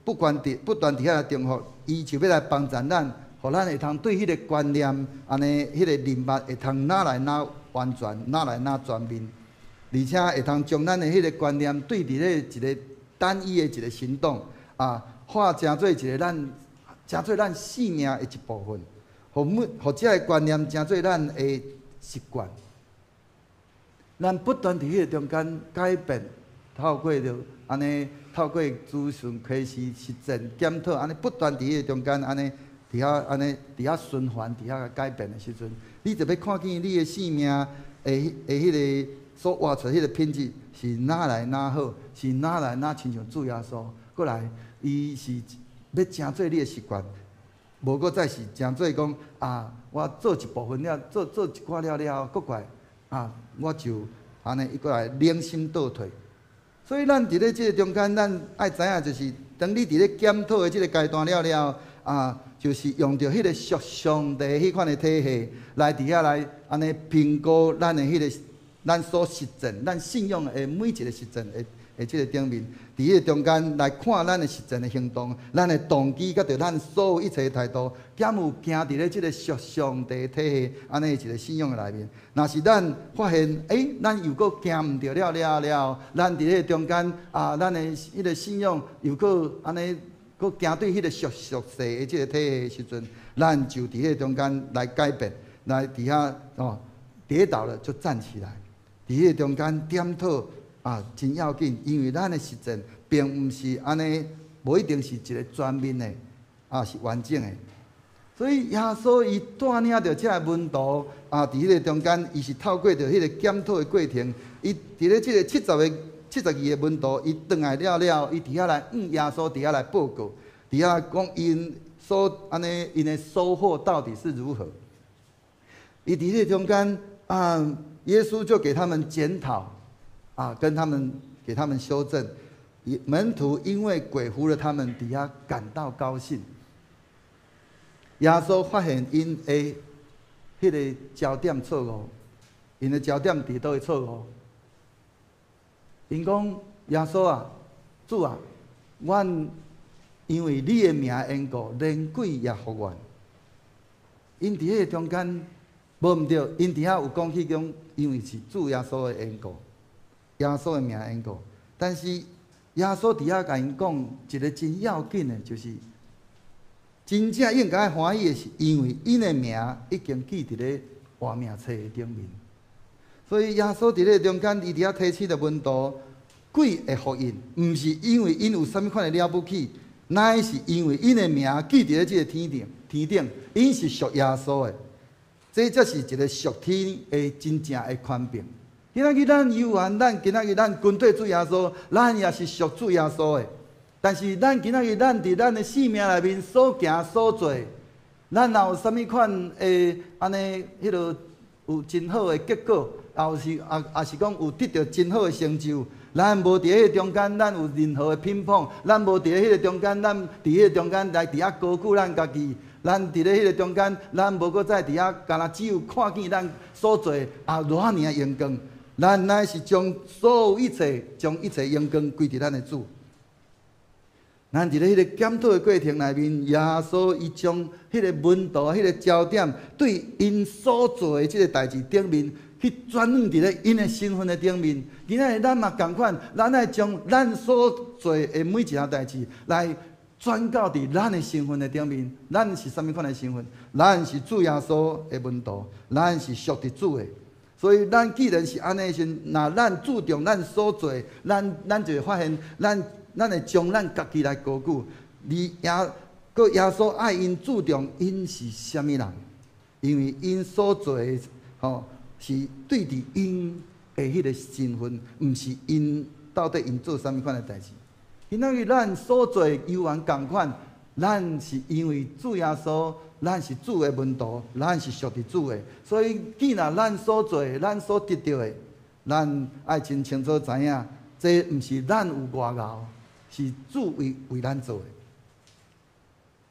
不管佇不斷佇遐來重複，伊就欲來幫助咱，予咱會通對彼个觀念，按呢彼个認捌會通愈來愈完全，愈來愈全面，而且會通將咱的彼个觀念對佇咧一个單一的一个行動，啊，化成做一个咱，成做咱生命的一部分，予每予這个觀念成做咱的習慣。咱不斷佇彼个中間改變，透過著按呢，透過資訊開始實踐檢討，按呢不斷佇彼個中間按呢，佇遐按呢，佇遐循環，佇遐改變的時陣，你就欲看見你的生命的的彼个所活出彼个品質是愈來愈好，是愈來愈親像主耶穌。過來，伊是欲成做你的習慣，無閣再是成做講啊，我做一部分了，做做一寡了了，閣過來啊，我就按呢伊過來冷心倒退。所以咱佇咧這个中間，咱愛知影就是，當你佇咧檢討的這个階段了了，啊，就是用著彼个屬上帝彼款的體系來佇遐來按呢評估咱的彼个咱所實踐、咱信仰的每一个實踐的的這个頂面，佇彼个中間來看咱的實踐的行動，咱的動機，佮著咱所有一切的態度，敢有行佇咧這个屬上帝體系按呢一个信仰的內面。若是咱發現，欸，咱又閣行毋著了了了，咱佇彼个中間啊，咱的彼个信仰又閣按呢，閣行對彼个屬屬世的這个體系的時陣，咱就佇彼个中間來改變，來佇遐哦，跌倒了就站起來，佇彼个中間檢討啊，真要緊，因為咱的實踐並毋是按呢，無一定是一个全面的，啊，是完整的。所以耶穌伊帶領著這个門徒啊，佇彼个中間，伊是透過著彼个檢討的過程，伊佇咧這个70個、72個門徒，伊轉來了了，伊佇遐來向耶穌佇遐來報告，佇遐講𪜶所按呢，𪜶的收穫到底是如何？伊佇彼个中間啊，耶穌就給他們檢討，啊，跟他們給他們修正。門徒因為鬼附了他們，佇遐感到高興。耶穌發現𪜶的彼个焦點錯誤，𪜶的焦點佇佗位錯誤？𪜶講耶穌啊，主啊，阮因為你的名緣故，連鬼也服阮。𪜶佇彼个中間無毋對，𪜶佇遐有講起講，因為是主耶穌的緣故，耶穌的名緣故。但是耶穌佇遐共𪜶講一个真要緊的，就是真正應該歡喜的是，因為𪜶的名已經記佇咧活命冊的頂面。所以耶穌佇咧中間，伊佇遐提醒著門徒，鬼會服𪜶，毋是因為𪜶有啥物款的了不起，乃是因為𪜶的名記佇咧這个天頂，天頂，𪜶是屬耶穌的，這才是一个屬天的真正的權柄。今仔日咱猶原，咱今仔日咱跟綴主耶穌，咱也是屬主耶穌的。但是咱今仔日咱佇咱的生命內面所行所做，咱若有啥物款的按呢彼落有真好的結果，也是講有得著真好的成就。咱無佇彼个中間，咱有任何的評判；咱無佇彼个中間，咱佇彼个中間來佇遐高舉咱家己。咱佇咧彼个中間，咱無閣再佇遐，干焦只有看見咱所做啊偌爾的榮光。咱乃是將所有一切，將一切榮光歸佇咱的主。咱佇咧彼个檢討的過程內面，耶穌伊將彼个門徒、彼个焦點，對𪜶所做的這个代誌頂面，去轉轉佇咧𪜶的身份的頂面。今仔日咱嘛仝款，咱愛將咱所做的每一項代誌來轉到佇咱的身份的頂面。咱是啥物款的身份？咱是主耶穌的門徒，咱是屬佇主的。所以，咱既然是按呢時，若咱注重咱所做，咱就會發現，咱會將咱家己來高舉。而閣耶穌愛𪜶注重𪜶是啥物人，因為𪜶所做的吼是對佇𪜶的彼个身份，毋是𪜶到底𪜶做啥物款的代誌。今仔日咱所做的猶原仝款，咱是因為主耶穌，咱是主的門徒，咱是屬佇主的，所以既然咱所做的，咱所得著的，咱愛真清楚知影，這毋是咱有偌𠢕，是主為咱做的。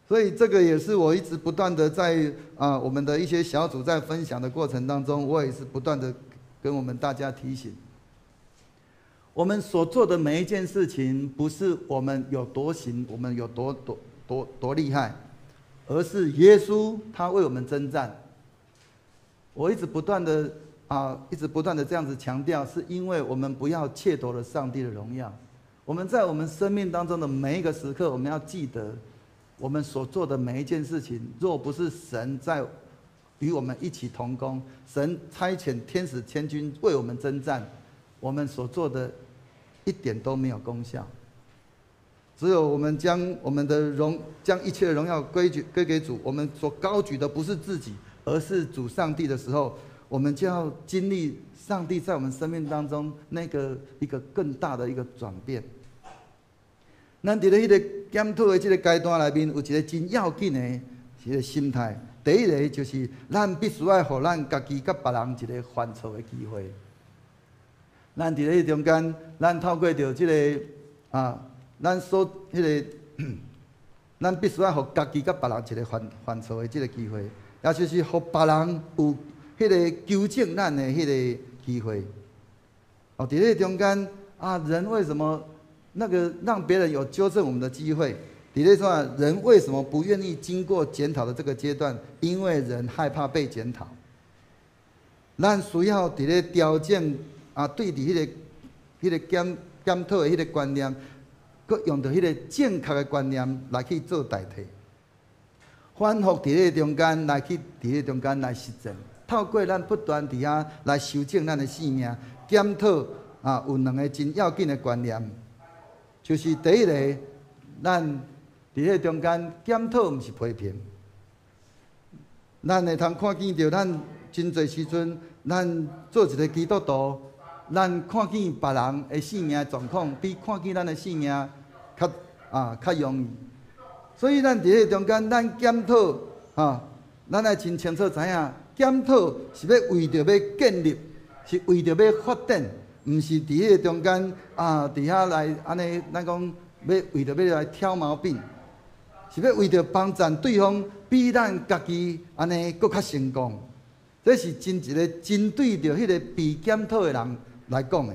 所以這個也是我一直不斷的在我們的一些小組在分享的過程當中，我也是不斷的跟我們大家提醒，我們所做的每一件事情，不是我們有多行，我們有多多多多厲害，而是耶穌他為我們征戰。我一直不斷的一直不斷的這樣子強調，是因為我們不要竊奪了上帝的榮耀。我們在我們生命當中的每一個時刻，我們要記得，我們所做的每一件事情，若不是神在與我們一起同工，神差遣天使千軍為我們征戰，我們所做的一點都沒有功效。只有我們將我們的榮，將一切的榮耀歸給主，我們所高舉的不是自己，而是主上帝的時候，我們就要經歷上帝在我們生命當中那個一個更大的一個轉變。咱佇咧彼個檢討的這個階段內面，有一個真要緊的一個心態。第一个就是咱必須愛予咱家己佮別人一个犯錯的機會。咱佇咧中間，咱透過著這个咱所彼个，咱必須愛予家己佮別人一个犯錯的這个機會，也就是予別人有彼个糾正咱的彼个機會。哦，佇咧中間啊，人為什麼那個讓別人有糾正我們的機會？佇咧說，人為什麼不願意經過檢討的這個階段？因為人害怕被檢討。咱需要佇咧調整啊，對佇彼個檢討的彼個觀念，閣用著彼个正確的觀念來去做代替。反覆佇咧中間來去佇咧中間來實踐，透過咱不斷佇遐來修正咱的生命，檢討啊，有兩个真要緊的觀念，就是第一个，咱佇咧中間檢討毋是批評，咱會通看見著咱真濟時陣，咱做一个基督徒，咱看見別人的生命狀況，比看見咱的生命較容易。所以咱佇咧中間，咱檢討，咱愛真清楚知影，檢討是欲為著欲建立，是為著欲發展，毋是佇彼个中間啊，佇遐來按呢，咱講欲為著欲來挑毛病，是欲為著幫贊對方比咱家己按呢閣較成功。這是真一個針對著彼个被檢討的人來講的。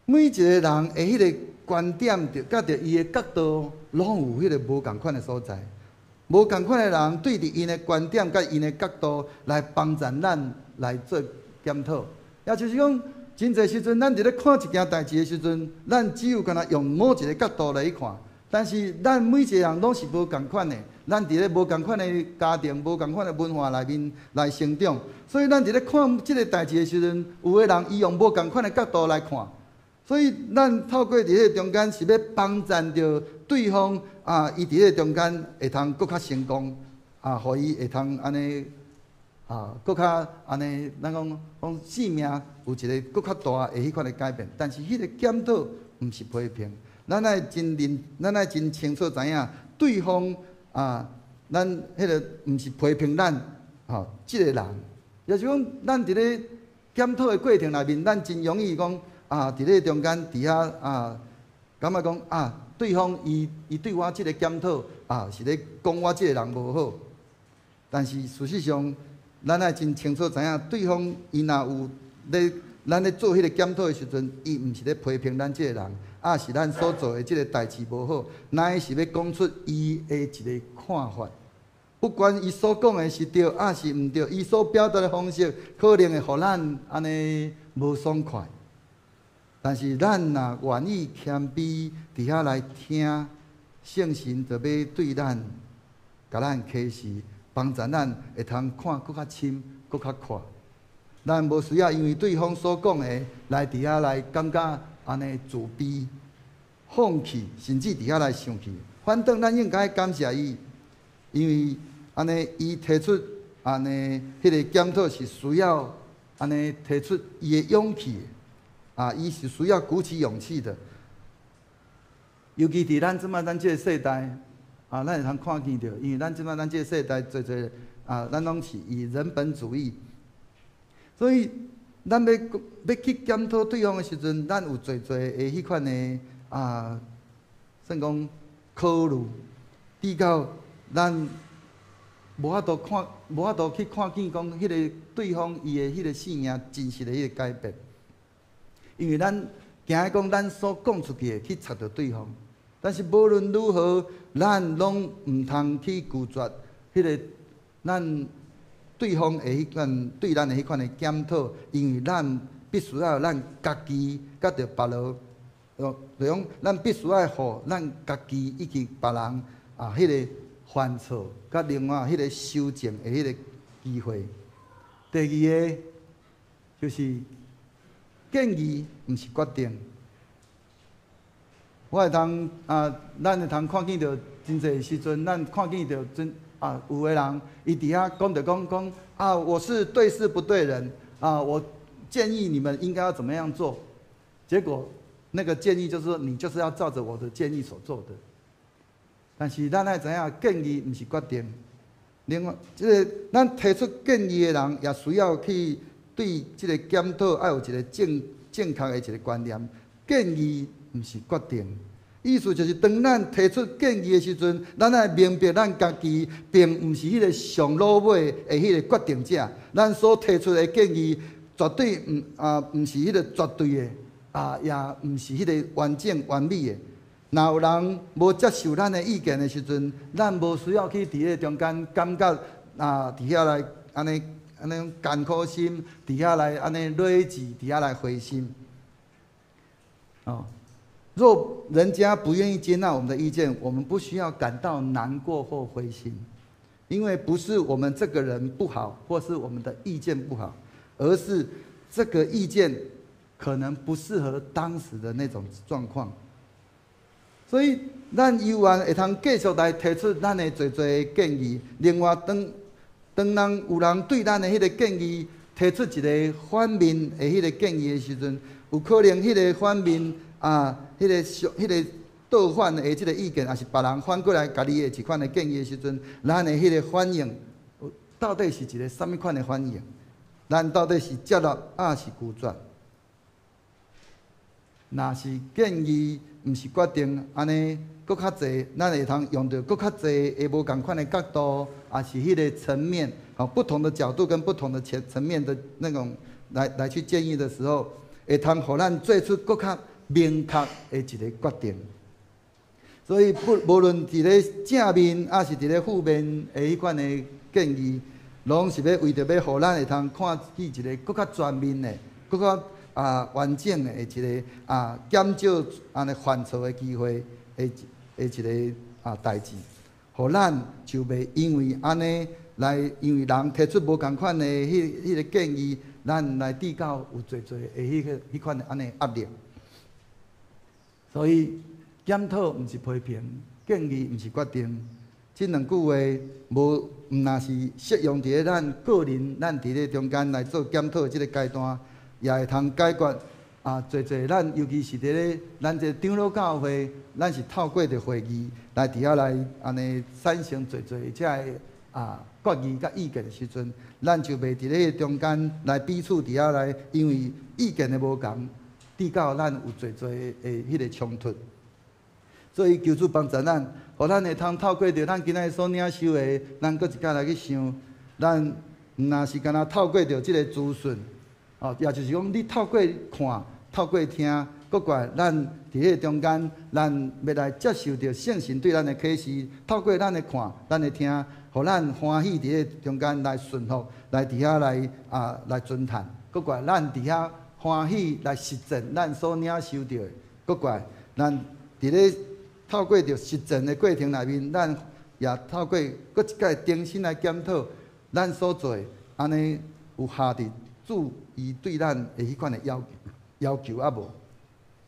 每一个人的彼个觀點，著佮著伊的角度，攏有彼个無仝款的所在。無仝款的人對著𪜶的觀點佮𪜶的角度來幫助咱來做檢討。也就是講，真濟時陣，咱佇咧看一件代誌的時陣，咱只有干焦用某一个角度來去看。但是咱每一个人攏是無仝款的，咱佇咧無仝款的家庭、無仝款的文化內面來成長，所以咱佇咧看這个代誌的時陣，有的人伊用無仝款的角度來看，所以咱透過佇彼个中間是欲幫贊著對方啊，伊佇彼个中間會通閣較成功啊，予伊會通按呢啊，閣較按呢，咱講講生命有一个閣較大的彼款的改變。但是彼个檢討毋是批評。咱愛真認，咱愛真清楚知影，對方啊，咱彼个毋是批評咱，這个人，也是講，咱佇咧檢討的過程內面，咱真容易講啊，佇咧中間佇遐啊，感覺講啊，對方伊對我這个檢討啊，是咧講我這个人無好。但是事實上，咱愛真清楚知影，對方伊若有咧，咱咧做彼个檢討的時陣，伊毋是咧批評咱這个人，抑是咱所做的這个代誌無好，乃是欲講出伊的一个看法。不管伊所講的是對，抑是毋對，伊所表達的方式可能會予咱按呢無爽快。但是咱若願意謙卑佇遐來聽，聖神就欲對咱，共咱啟示，幫助咱會通看閣較深、閣較闊。咱無需要因為對方所講的來佇遐來感覺按呢自卑、放棄，甚至佇遐來生氣。反倒咱應該感謝伊，因為按呢伊提出按呢彼個檢討是需要按呢提出伊的勇氣，啊，伊是需要鼓起勇氣的。尤其佇咱這擺咱這个世代，啊，咱會通看見著，因為咱這擺咱這个世代濟濟啊，咱攏是以人本主義，所以咱欲欲去檢討對方的時陣，咱有濟濟的彼款的啊，算講考慮，直到咱無法度看，無法度去看見講彼个對方伊的彼个性命真實的彼个改變，因為咱驚講咱所講出去的去插著對方，但是無論如何，咱攏毋通去拒絕彼个咱對方的彼款對咱的彼款的檢討，因為咱必須愛咱家己佮著別人，就講咱必須愛予咱家己以及別人啊，彼个犯錯，佮另外彼个修正的彼个機會。第二個就是建議，毋是決定。我會通啊，咱會通看見著真濟時陣，咱看見著真啊，有的人伊佇遐講著講講啊，我是對事不對人啊，我建議你們應該要怎麼樣做，結果那個建議就是說，你就是要照着我的建議所做的。但是咱愛知影，建議毋是決定。另外，這个咱提出建議的人，也需要去對這个檢討愛有一个正確的一个觀念。建議毋是決定，意思就是當咱提出建議的時陣，咱愛明白咱家己並毋是彼个上落尾的彼个決定者。咱所提出的建議絕對毋啊，毋是彼个絕對的，啊，也毋是彼个完整完美的。若有人無接受咱的意見的時陣，咱無需要去佇咧中間感覺啊，佇遐來按呢按呢艱苦心，佇遐來按呢累志，佇遐來灰心。哦，若人家不願意接納我們的意見，我們不需要感到難過或灰心，因為不是我們這個人不好，或是我們的意見不好，而是這個意見可能不適合當時的那種狀況。所以，咱猶原會通繼續來提出咱的濟濟建議。另外，當當人有人對咱的彼个建議提出一个反面的彼个建議的時陣，有可能彼个反面啊，彼个相彼个倒反的這个意見，抑是別人反過來共你的一款的建議的時陣，咱的彼个反應到底是一个啥物款的反應？咱到底是接納抑是拒絕？若是建議，毋是決定，按呢，閣較濟，咱會通用著閣較濟的無仝款的角度，抑是彼个層面，吼，不同的角度跟不同的層面的那種來去建議的時候，會通予咱做出閣較明確的一个決定。所以不無論佇咧正面，抑是佇咧負面的彼款的建議，攏是欲為著欲予咱會通看見一个閣較全面的、閣較啊完整的一个啊減少按呢犯錯的機會的的一个啊代誌，予咱就袂因為按呢來，因為人提出無仝款的彼个建議，咱來致到有濟濟的彼款的按呢壓力。所以檢討毋是批評，建議毋是決定，這兩句話無毋若是適用佇咧咱個人，咱佇咧中間來做檢討的這个階段，也會通解決啊，濟濟咱尤其是佇咧咱這長老教會，咱是透過著會議來佇遐來按呢產生濟濟這个啊決議佮意見的時陣，咱就袂佇咧中間來彼此佇遐來，因為意見的無仝，致到咱有濟濟的彼个衝突。所以求主幫助咱，予咱會通透過著咱今仔日所領受的，咱閣一擺來去想，咱毋若是干焦透過著這个資訊，哦，也就是講你透過看、透過聽，閣過來咱佇彼个中間，咱欲來接受著聖神對咱的啟示，透過咱的看、咱的聽，予咱歡喜佇彼个中間來順服，來佇遐來啊來尊嘆，閣過來咱佇遐歡喜來實踐咱所領受著的，閣過來咱佇咧透過著實踐的過程內面，咱也透過閣一擺重新來檢討咱所做的，按呢有合佇主伊對咱的彼款的要求抑無？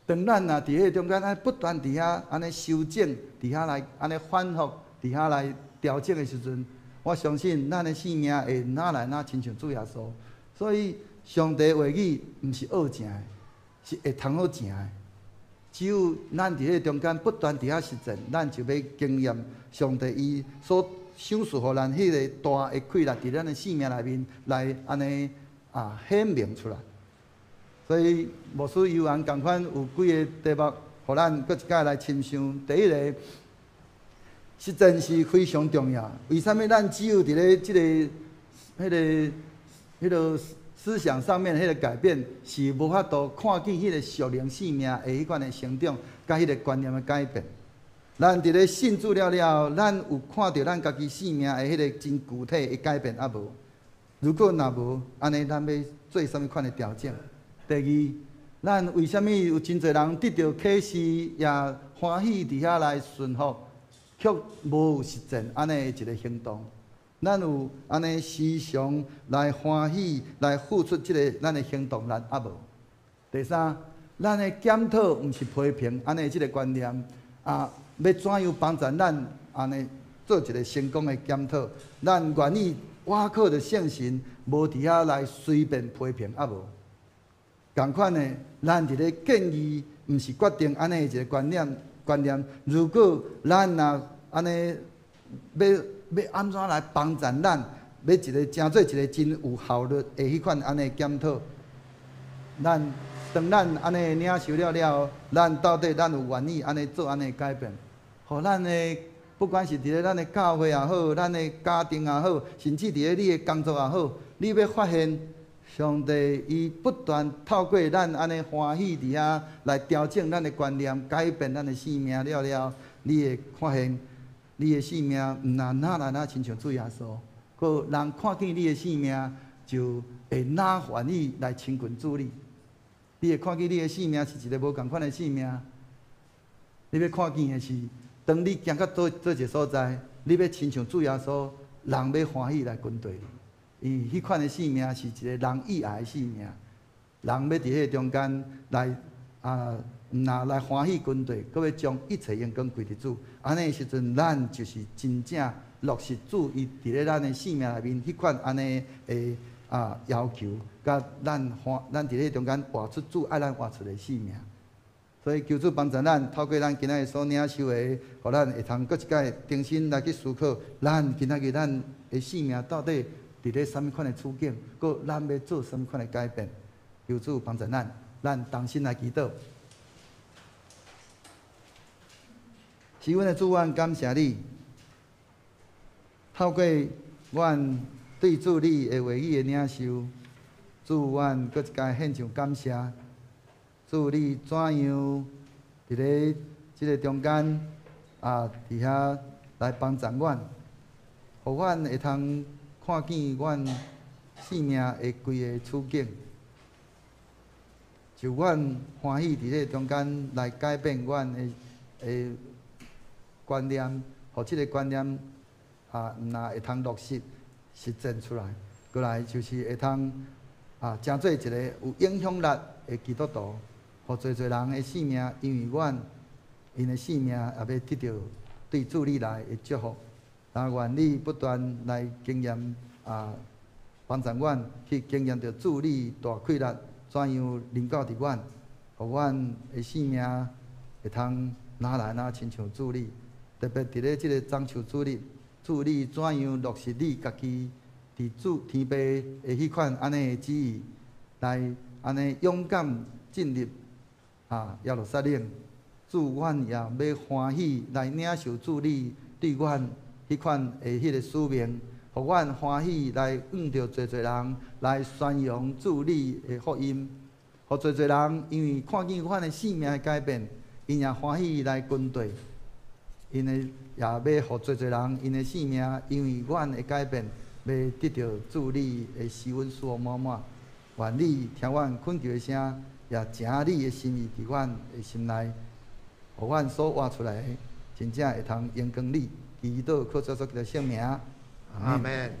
當咱若佇彼个中間按呢不斷佇遐按呢修正，佇遐來按呢反覆，佇遐來調整的時陣，我相信咱的生命會愈來愈親像主耶穌。所以上帝話語毋是僫成的，是會通好成的。只有咱佇彼個中間不斷佇遐實踐，咱就欲經驗上帝伊所賞賜予咱彼個大的氣力，佇咱的生命內面來按呢啊顯明出來。所以牧師猶原仝款有幾个題目，予咱閣一擺來深想。第一個，實踐是非常重要。為啥物咱只有佇咧這个、彼个、彼个思想上面彼个改變，是無法度看見彼个屬靈生命的彼款的成長，佮彼个觀念的改變。咱佇咧信主了了後，咱有看著咱家己生命的彼个真具體的改變抑無？如果若無，按呢咱欲做啥物款的調整？第二，咱為啥物有真濟人得著啟示，也歡喜佇遐來順服，卻無有實踐按呢一个行動？咱有按呢時常來歡喜來付出這个咱的行動力抑無？第三，咱的檢討毋是批評，按呢這个觀念啊，欲怎樣幫助咱按呢做一个成功的檢討？咱願意倚靠著聖神，無佇遐來隨便批評抑無？仝款的，咱佇咧建議，毋是決定按呢一个觀念觀念。如果咱若按呢欲欲按怎來幫助咱，欲一个成做一个真有效率的彼款按呢檢討，咱當咱按呢領受了了後，咱到底咱有願意按呢做按呢改變，予咱的不管是佇咧咱的教會也好，咱的家庭也好，甚至佇咧你的工作也好，你欲發現上帝伊不斷透過咱按呢歡喜佇遐來調整咱的觀念，改變咱的生命了了，你會發現你的生命毋但愈來愈親像主耶穌，閣人看見你的生命就會愈願意來親近主你。你會看見你的生命是一个無仝款的生命。你欲看見的是，當你行到佗佗一个所在，你欲親像主耶穌，人欲歡喜來跟隨你。因為彼款的生命是一个人意愛的生命，人欲佇彼個中間來啊，毋若來歡喜跟隨，閣欲將一切榮光歸佇主。按呢時陣，咱就是真正落實主伊佇咧咱的生命內面彼款按呢的啊要求，佮咱歡，咱佇咧中間活出主愛咱活出的生命。所以求主幫助咱，透過咱今仔日所領受的，予咱會通閣一擺重新來去思考，咱今仔日咱的生命到底佇咧啥物款的處境，閣咱欲做啥物款的改變？求主幫助咱，咱同心來祈禱。是阮的主，阮感謝你，透過阮對主你的話語的領受，主，阮閣一擺獻上感謝。主你怎樣佇咧這个中間啊，佇遐來幫助阮，予阮會通看見阮生命的規个處境，就阮歡喜佇咧中間來改變阮的的觀念，予這个觀念啊，毋若會通落實實踐出來，過來就是會通啊，成做一个有影響力的基督徒，予濟濟人的生命，因為阮𪜶的生命也欲得著對主你來的祝福。啊，願你不斷來經驗啊，幫助阮去經驗著主你大氣力怎樣臨到佇阮，予阮的生命會通愈來愈親像主你。特別佇咧這个中秋主日，主你怎樣落實你家己佇主天父的彼款按呢的旨意，來按呢勇敢進入耶路撒冷。主，阮也欲歡喜來領受主你對阮彼款的彼个使命，予阮歡喜來向著濟濟人來宣揚主你的福音，予濟濟人因為看見阮的生命的改變，𪜶也歡喜來跟綴，𪜶的也欲予濟濟人𪜶的生命因為阮的改變，欲得著主你的施恩賜福滿滿。願你聽阮懇求的聲，也成你的心意佇阮的心內。予阮所活出來的，真正會通榮光你，祈禱靠主耶穌基督聖名。阿門。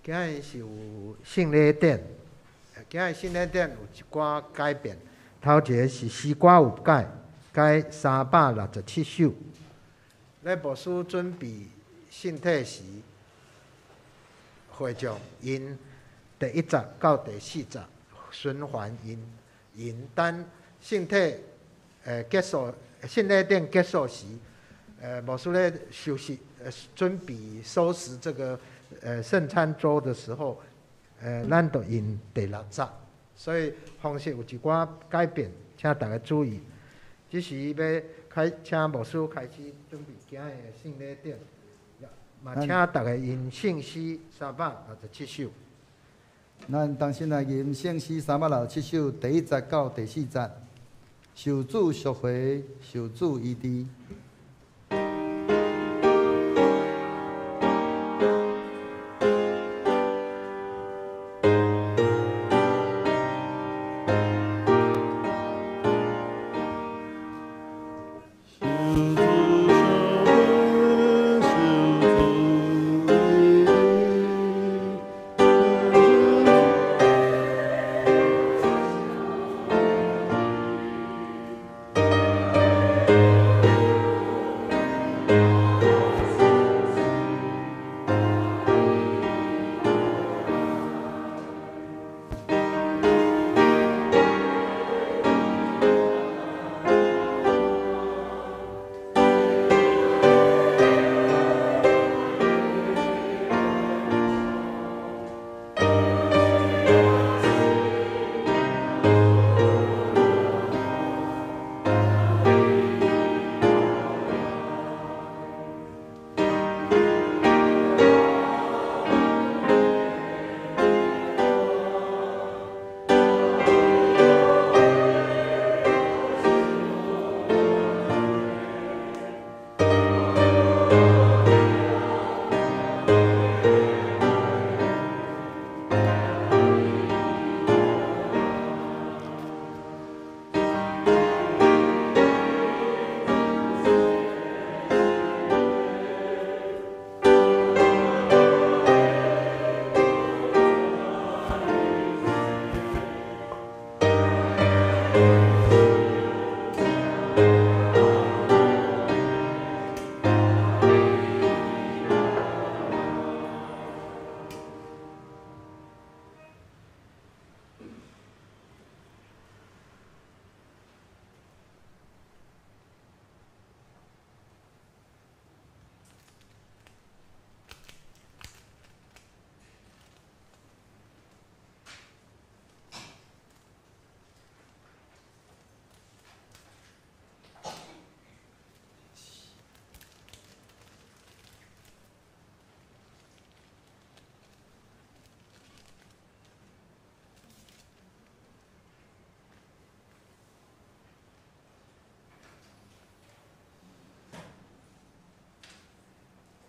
今日是有聖禮典，今日聖禮典有一寡改變。頭一个是詩歌有改，改367首。咧牧師準備聖體時，會將𪜶第一節到第四節循環𪜶𪜶等聖體結束，聖禮典結束時，牧師咧休息，準備收拾這個聖餐桌的時候，咱就用第六節，所以方式有一寡改變，請大家注意。這時欲開，請牧師開始準備今日的聖禮典，嘛請大家用聖詩367首。咱同心來吟聖詩367首第一節到第四節。受主贖回，受主醫治。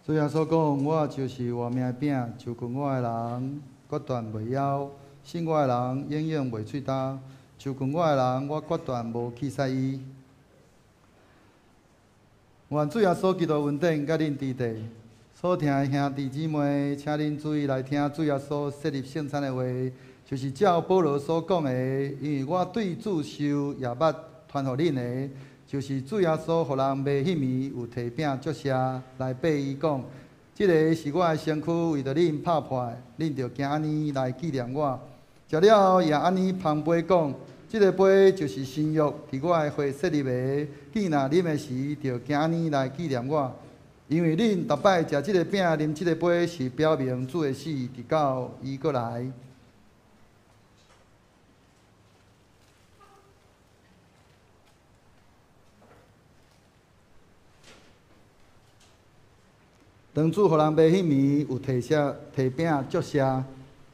主耶穌講：我就是活命的餅，就近我的人，決斷袂枵；信我的人，永遠袂喙焦。就近我的人，我決斷無棄殺伊。願主耶穌基督恩典佮恁佇底。所聽的兄弟姊妹，請恁注意來聽主耶穌設立聖餐的話，就是照保羅所講的，因為我對主受，也捌傳予恁的。就是主耶穌予人賣彼暝，有提餅祝謝來擘伊講：這个是我的身軀，為著恁拍破的，恁著行按呢來紀念我。食了後，也按呢捧杯講：這這个杯就是新約，佇我的血設立的。既若啉的時，就行按呢來紀念我。因為恁逐擺食這个餅、啉這个杯，是表明主的死，直到伊閣來。當主予人賣彼暝，有提謝提餅祝謝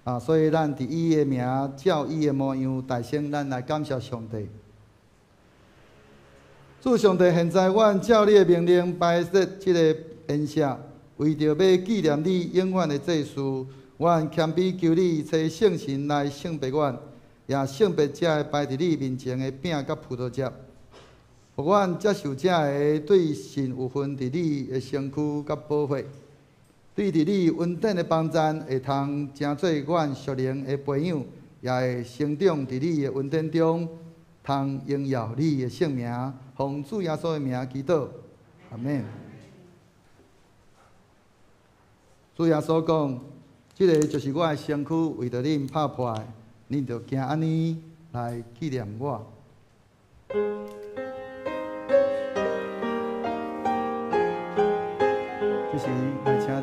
啊，所以咱佇伊的名，照伊的模樣，大聲咱來感謝上帝。主上帝，現在阮照你的命令擺設這个筵席，為著欲紀念你永遠的祭事，阮謙卑求你，差聖神來聖別阮，也聖別這个擺佇你面前的餅佮葡萄汁。予阮接受這个對神有份佇你的身軀佮寶血，對佇你恩典的幫贊，會通成做阮屬靈的培養，也會成長佇你的恩典中，通榮耀你的聖名。奉主耶穌的名祈禱，阿們。主耶穌講：這个就是我的身軀，為著恁拍破的，恁著行按呢來紀念我。這時來請。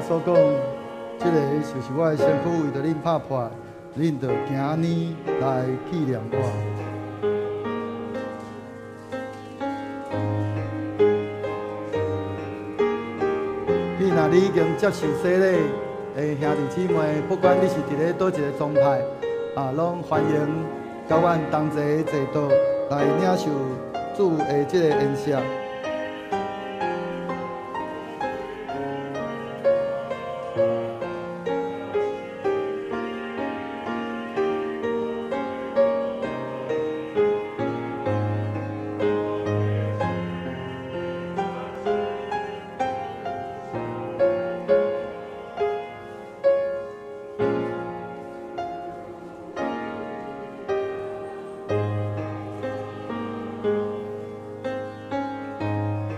所講，這个就是我的身軀，為著恁拍破，恁就行按呢來紀念我。你若你已經接受洗禮的兄弟姊妹，不管你是佇咧佗一个宗派，啊，攏歡迎佮阮同齊坐桌來領受主的這个筵席。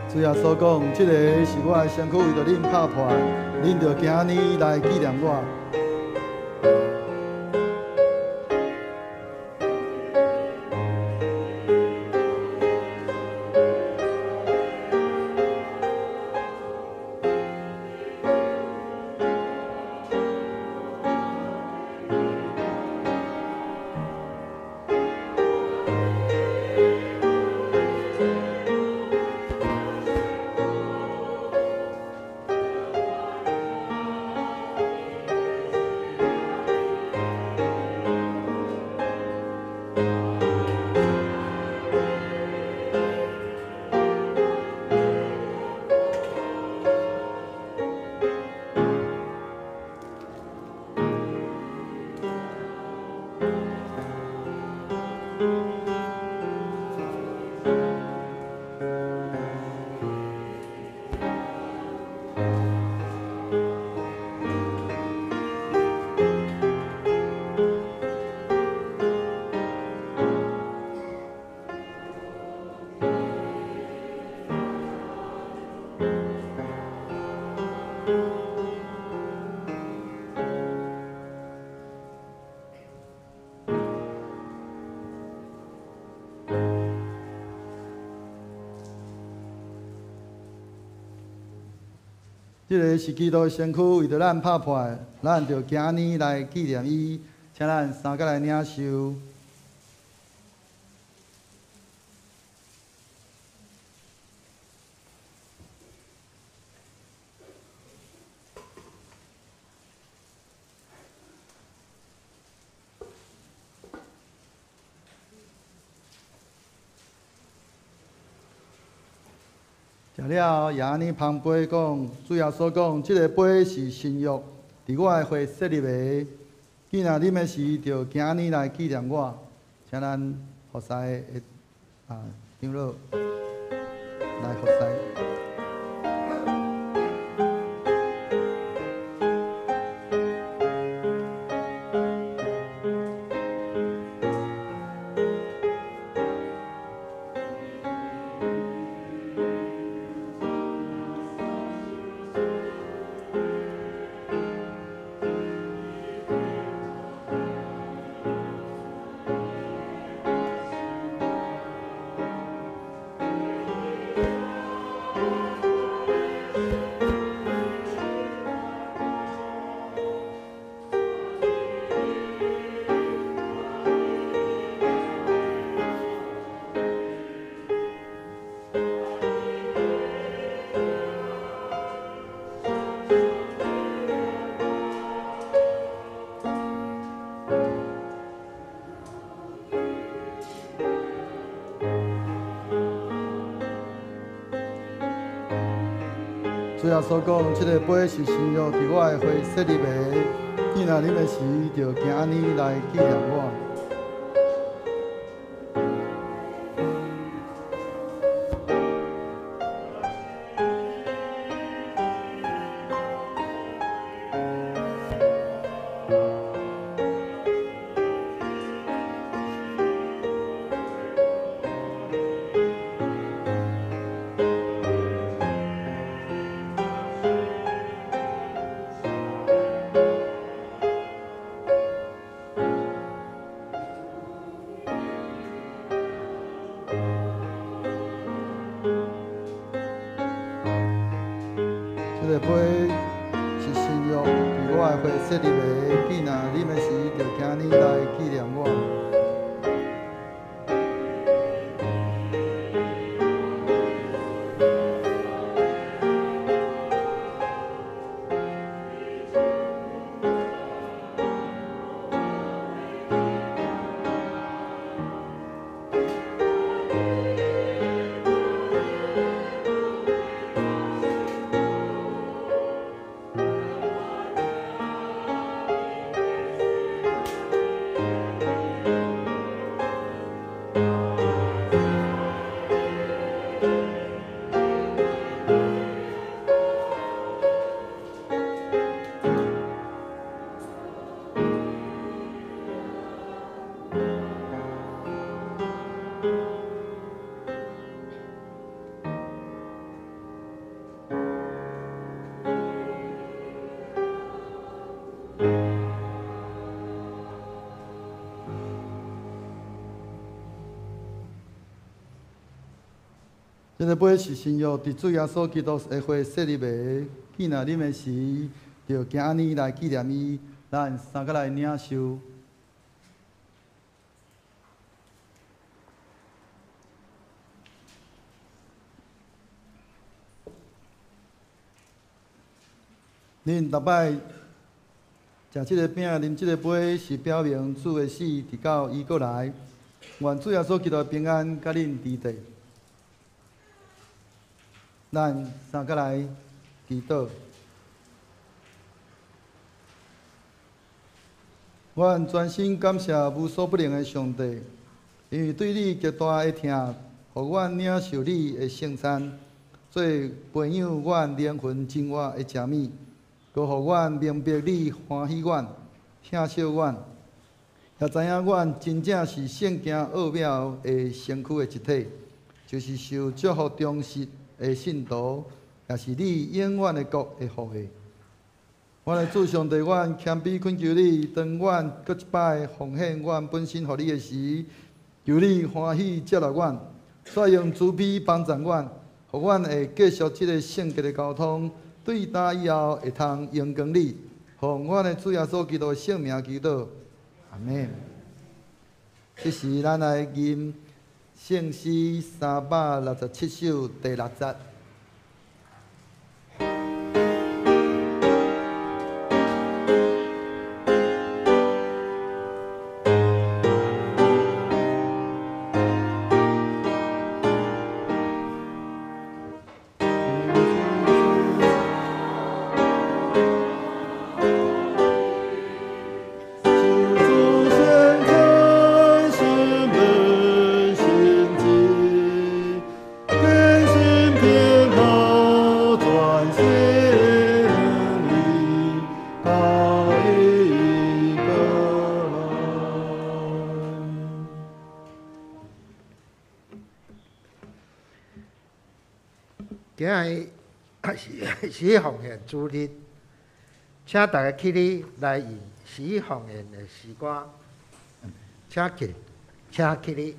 主耶穌講：這个是我的身軀，為著恁拍破，恁著行按呢來紀念我。這个是基督的身軀，為著咱拍破的，咱就行按呢來紀念伊，請咱三個來領受。食了也按呢捧杯講，主耶穌講，這个杯是新約，佇我的血設立的。既若啉的時，就行按呢來紀念我。請咱服侍的長老來服侍。主耶穌講，這个杯是新約，佇我的血設立的。既若啉的時，就行按呢來紀念我。這个杯是新約，佇我的血設立的。既若啉的時，就行按呢來紀念我。這个杯是新約，佇主耶穌基督的血設立的。既若啉的時，就行按呢來紀念伊。咱三個來領受。恁逐擺食這个餅、啉這个杯，是表明主的死，直到伊閣來。願主耶穌基督的平安佮恁佇底。咱三個來祈禱。阮專心感謝無所不能的上帝，因為對你極大的疼，予阮領受你的聖餐，做培養阮靈魂真活的食物，閣予阮明白你歡喜阮、疼惜阮，也知影阮真正是聖經奧妙的身軀的一體，就是受祝福忠實的信徒，也是你永遠的國的後裔。阮的主上帝，阮謙卑懇求你，當阮閣一擺奉獻阮本身予你的時，求你歡喜接納阮，煞用慈悲幫助阮，予阮會繼續這个聖潔的交通，對今以後會通榮光你。奉阮的主耶穌基督的聖名祈禱，阿們。這時，咱來吟聖詩367首第六節。今日是死奉献主日，请大家起立来以死奉献的诗歌，请起，请起立。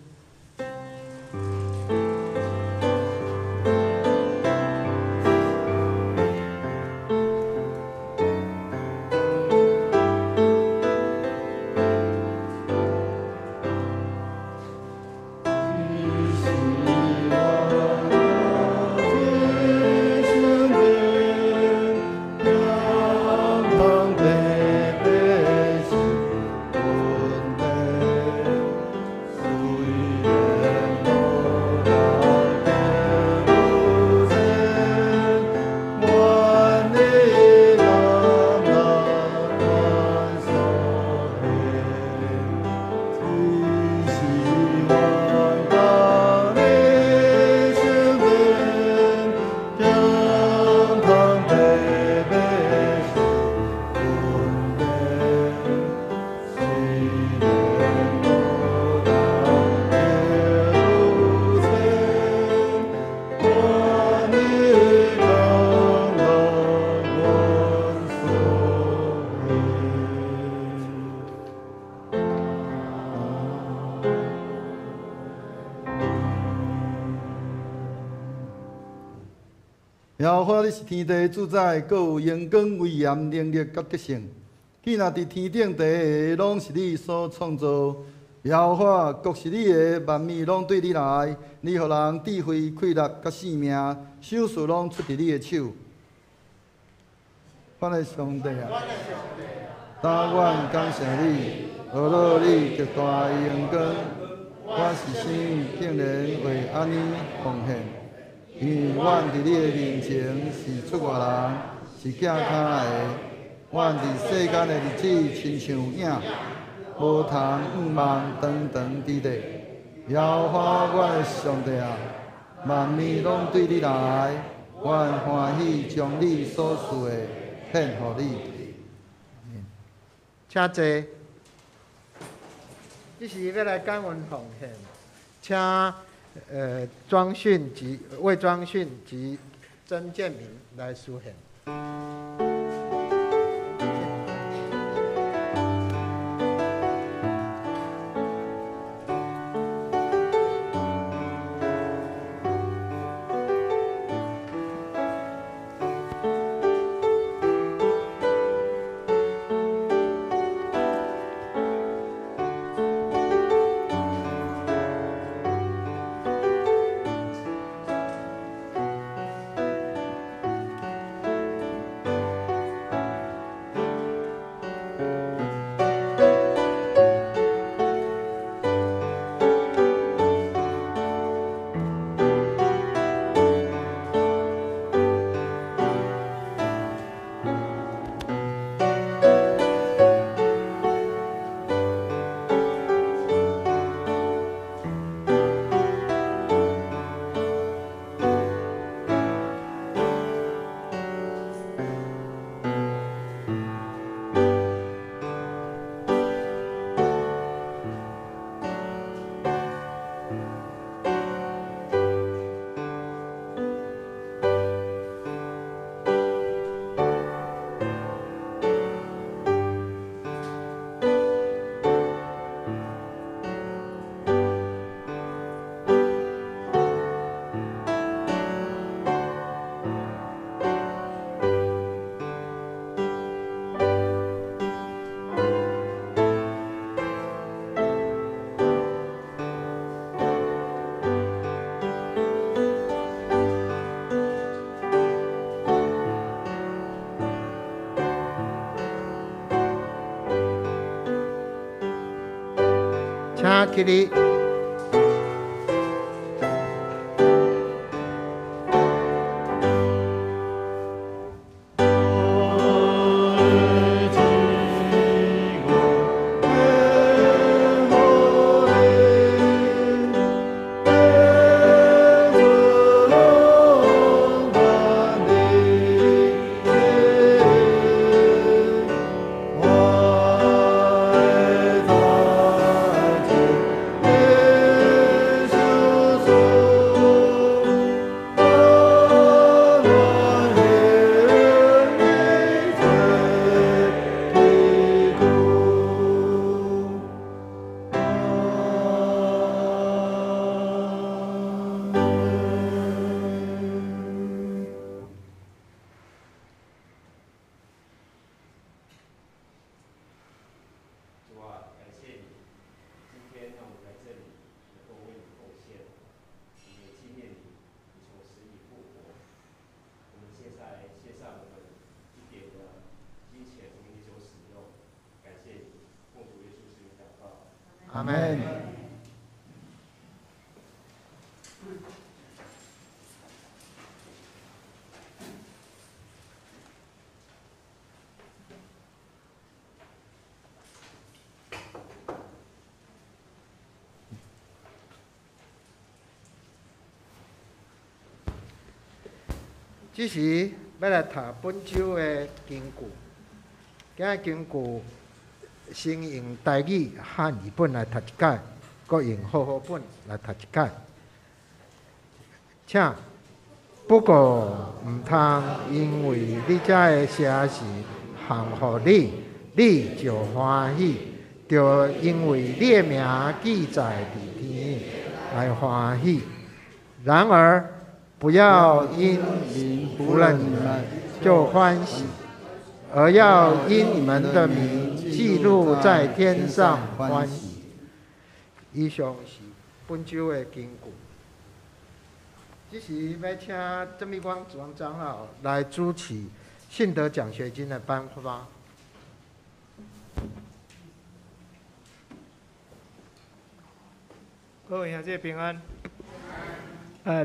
耶和华，你是天地主宰，阁有荣光、威严、能力佮得胜。既若伫天顶地下，拢是你所创造。耶和华，国是你的，万物拢对你来。你予人智慧、气力佮性命，赏赐拢出伫你的手。我的上帝啊，当阮感谢你，学乐你极大的荣光。我是啥物，竟然会按呢奉献？因为阮伫你的面前是出外人，是寄跤的。阮伫世间的日子亲像影，无通向望长长之地。耶和华阮的上帝啊，万物拢对你来，阮欢喜将你所赐的献予你。请坐。这时欲来感恩奉献，请庄训及魏庄训及曾建明来书献。请起立。我这时欲来读本周的经句，今日经句先用台语汉语本来读一摆，阁用和合本来读一摆。请，不过毋通因为你遮的声是降予你，你就欢喜；著因为你的名记载伫天来欢喜。然而，不要因服了你们就欢喜，而要因你们的名记录在天上欢喜。以上是本周的经句。这时欲请郑美光主长老来主持信德奖学金的颁发。各位兄弟平安。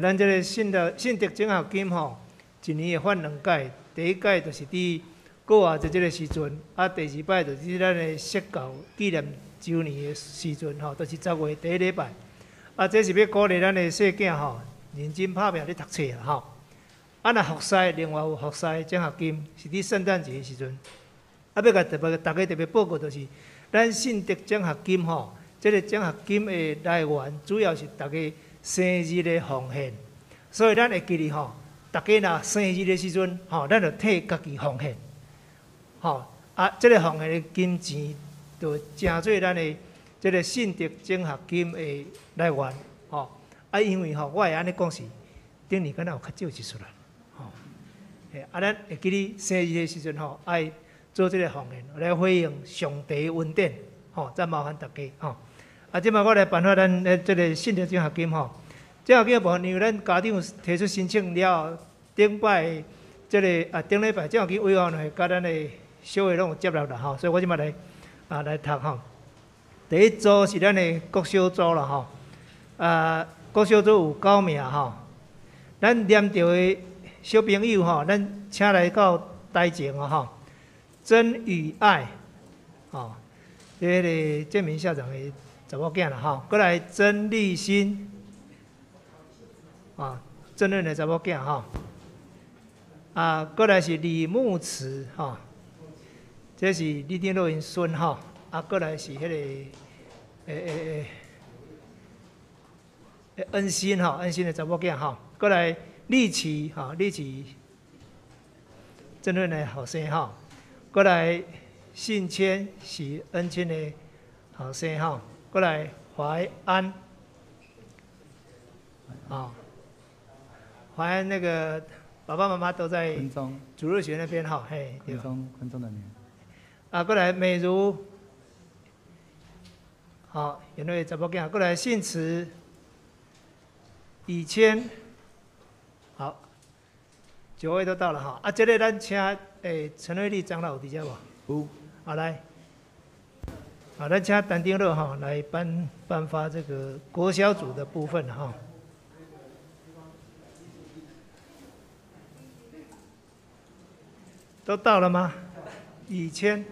咱这个信德奖学金吼，一年会发两届，第一届就是伫过活节这个时阵，啊，第二摆就是伫咱的释教纪念周年的时阵吼，就是10月第一礼拜。啊，这是欲鼓励咱的细囝吼，认真拍拚咧读册啦吼。啊，若服侍，另外有服侍奖学金，是伫圣诞节的时阵。啊，欲共特别逐家特别报告，就是咱信德奖学金吼，这个奖学金的来源主要是逐家生日的奉献，所以咱会记得吼，逐家若生日的时阵吼，咱就替家己奉献，吼啊，这个奉献的金钱就成做咱的这个信德奖学金的来源，吼啊，因为吼，我会按呢讲是，顶年敢若有较少一撮啦，吼，啊，咱会记得生日的时阵吼，爱做这个奉献来回应上帝的恩典，吼，再麻烦逐家吼。啊，这摆我来颁发咱的这个信德奖学金吼。奖学金的部分，因为咱家长提出申请了后，顶摆这个啊，顶礼拜奖学金委员会佮咱的小会拢有接纳啦吼，所以我这摆来啊来读吼。第一组是咱的国小组啦吼，啊，国小组有9名吼。咱念著的小朋友吼，咱请来到台前哦吼。曾宇爱，吼，这个建明校长的查某囝啦吼，过来曾立新，啊，曾润的查某囝吼，啊，过来是李牧慈吼，这是李丁乐𪜶孙吼，啊，过来是彼个，恩心吼，恩心的查某囝吼，过来丽琪吼，丽琪，曾润的后生吼，过来信谦是恩亲的后生吼。过来淮安，啊，淮安那个爸爸妈妈都在主日学那边哈，嘿，对。昆中的女。啊，过来美如，好，因为查某囝，过来信慈，以谦，好，9位都到了哈。啊，这个咱请陈瑞丽长老有伫遮无？有。好来。好，咱请陈长老哈来颁发这个国小组的部分哈。都到了吗？以谦。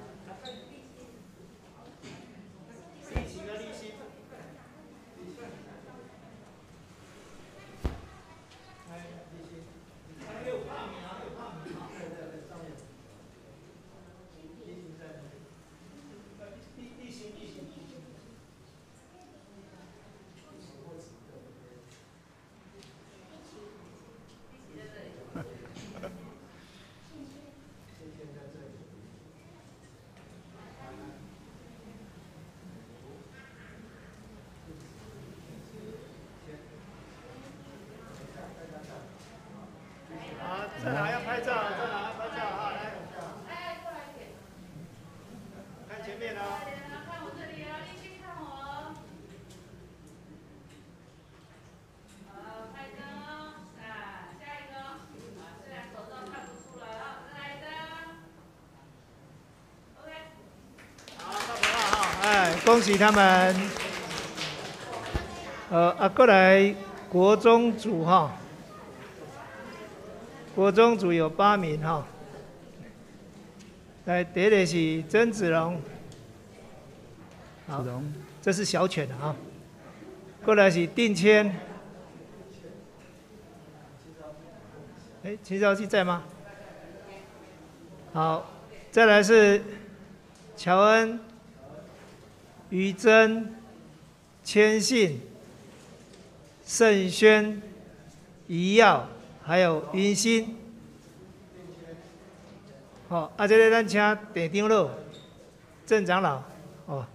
恭喜他们。过来国中组哈，国中组有八名哈。来，第一个是曾子龙，好，这是小犬啊。过来是定谦，哎，秦少熙在吗？好，再来是乔恩、于真、千信、盛轩、怡耀，还有云心。好，啊，这个咱请郑长老、郑长老，哦。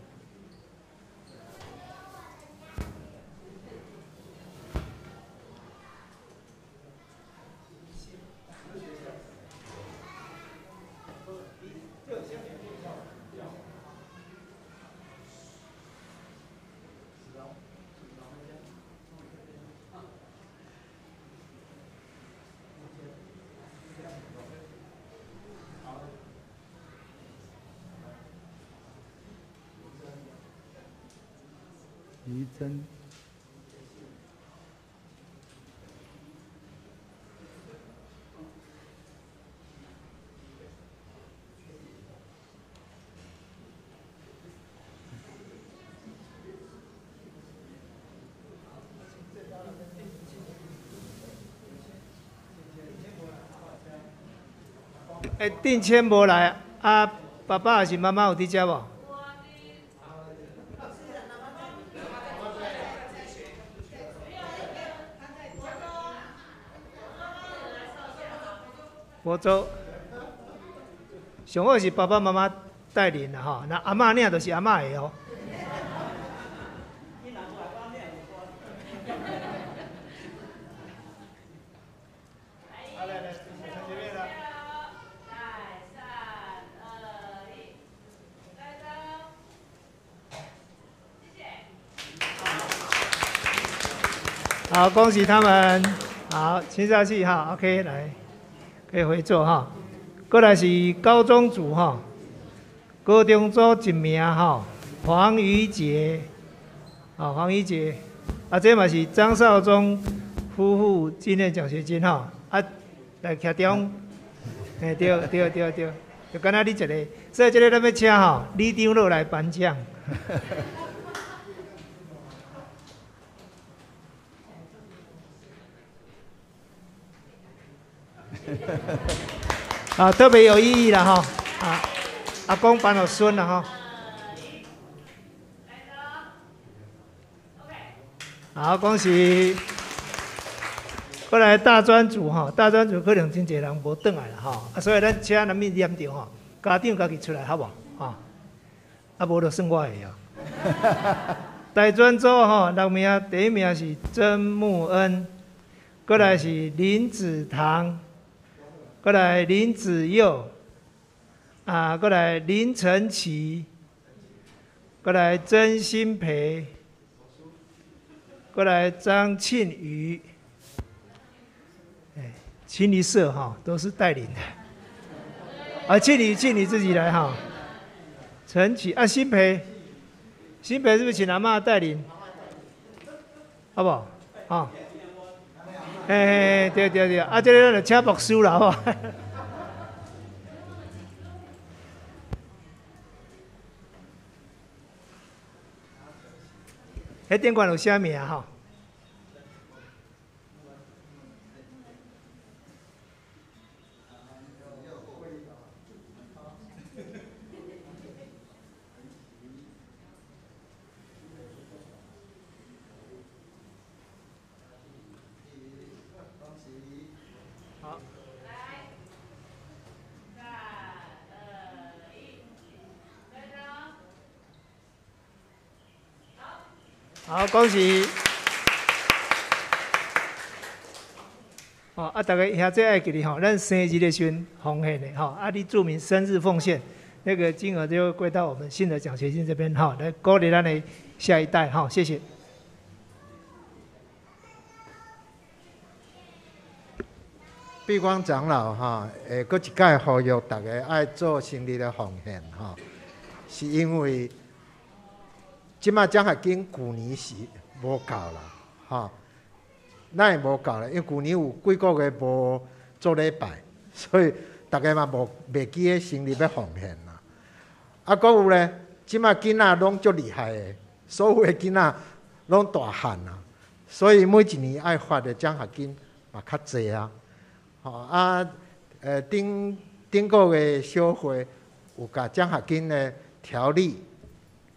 于真，欸，定谦无来，啊，爸爸还是妈妈有伫遮无？佗州，上好是爸爸妈妈带领啦吼，那阿嬷领就是阿嬷的哦。好，恭喜他们。好，亲下去哈，OK，来。可以回座哈。过来是高中组哈，高中组一名哈，黄瑜杰，啊，黄瑜杰，啊，这嘛是张绍忠夫妇纪念奖学金哈，啊，来徛中，嘿，对对对对，就敢若你一个，所以这个咱欲请吼李长老来颁奖。啊，特别有意义啦吼！啊，阿公颁予孙啦吼。好，恭喜！过来大专组吼，大专组可能真济人无转来啦吼，啊，所以咱请咱咪念著吼，家长家己出来好无？吼，啊，无就算我的哦。大专组吼，六名，第一名是曾木恩，过来是林子堂。过来林子佑，啊，过来林晨奇，过来曾新培，过来张庆瑜，哎，清一色哈都是带领的，啊，庆瑜庆瑜自己来哈，陈启啊，新培，新培是不是请阿嬷带领？好不好？啊。嘿，对对对，啊，这个咱就请牧师啦，好无？彼顶悬有写名吼。好，恭喜！哦，啊，大家兄弟爱记得吼，咱生日的时阵奉献的吼，啊，你注明生日奉献，那个金额就会归到我们信德奖学金这边吼，来鼓励咱的下一代吼，谢谢。碧光长老吼，会阁一摆呼吁大家爱做生日的奉献吼，是因为这摆奖学金旧年是无够啦，吼。哪會無夠咧？因為舊年有幾個月無做禮拜，所以逐家嘛無袂記得成立欲奉獻啦。啊，閣有咧，這馬囡仔攏足厲害的，所有的囡仔攏大漢啊，所以每一年愛發的獎學金嘛較濟啊。吼啊，頂頂個月小會有共獎學金的條例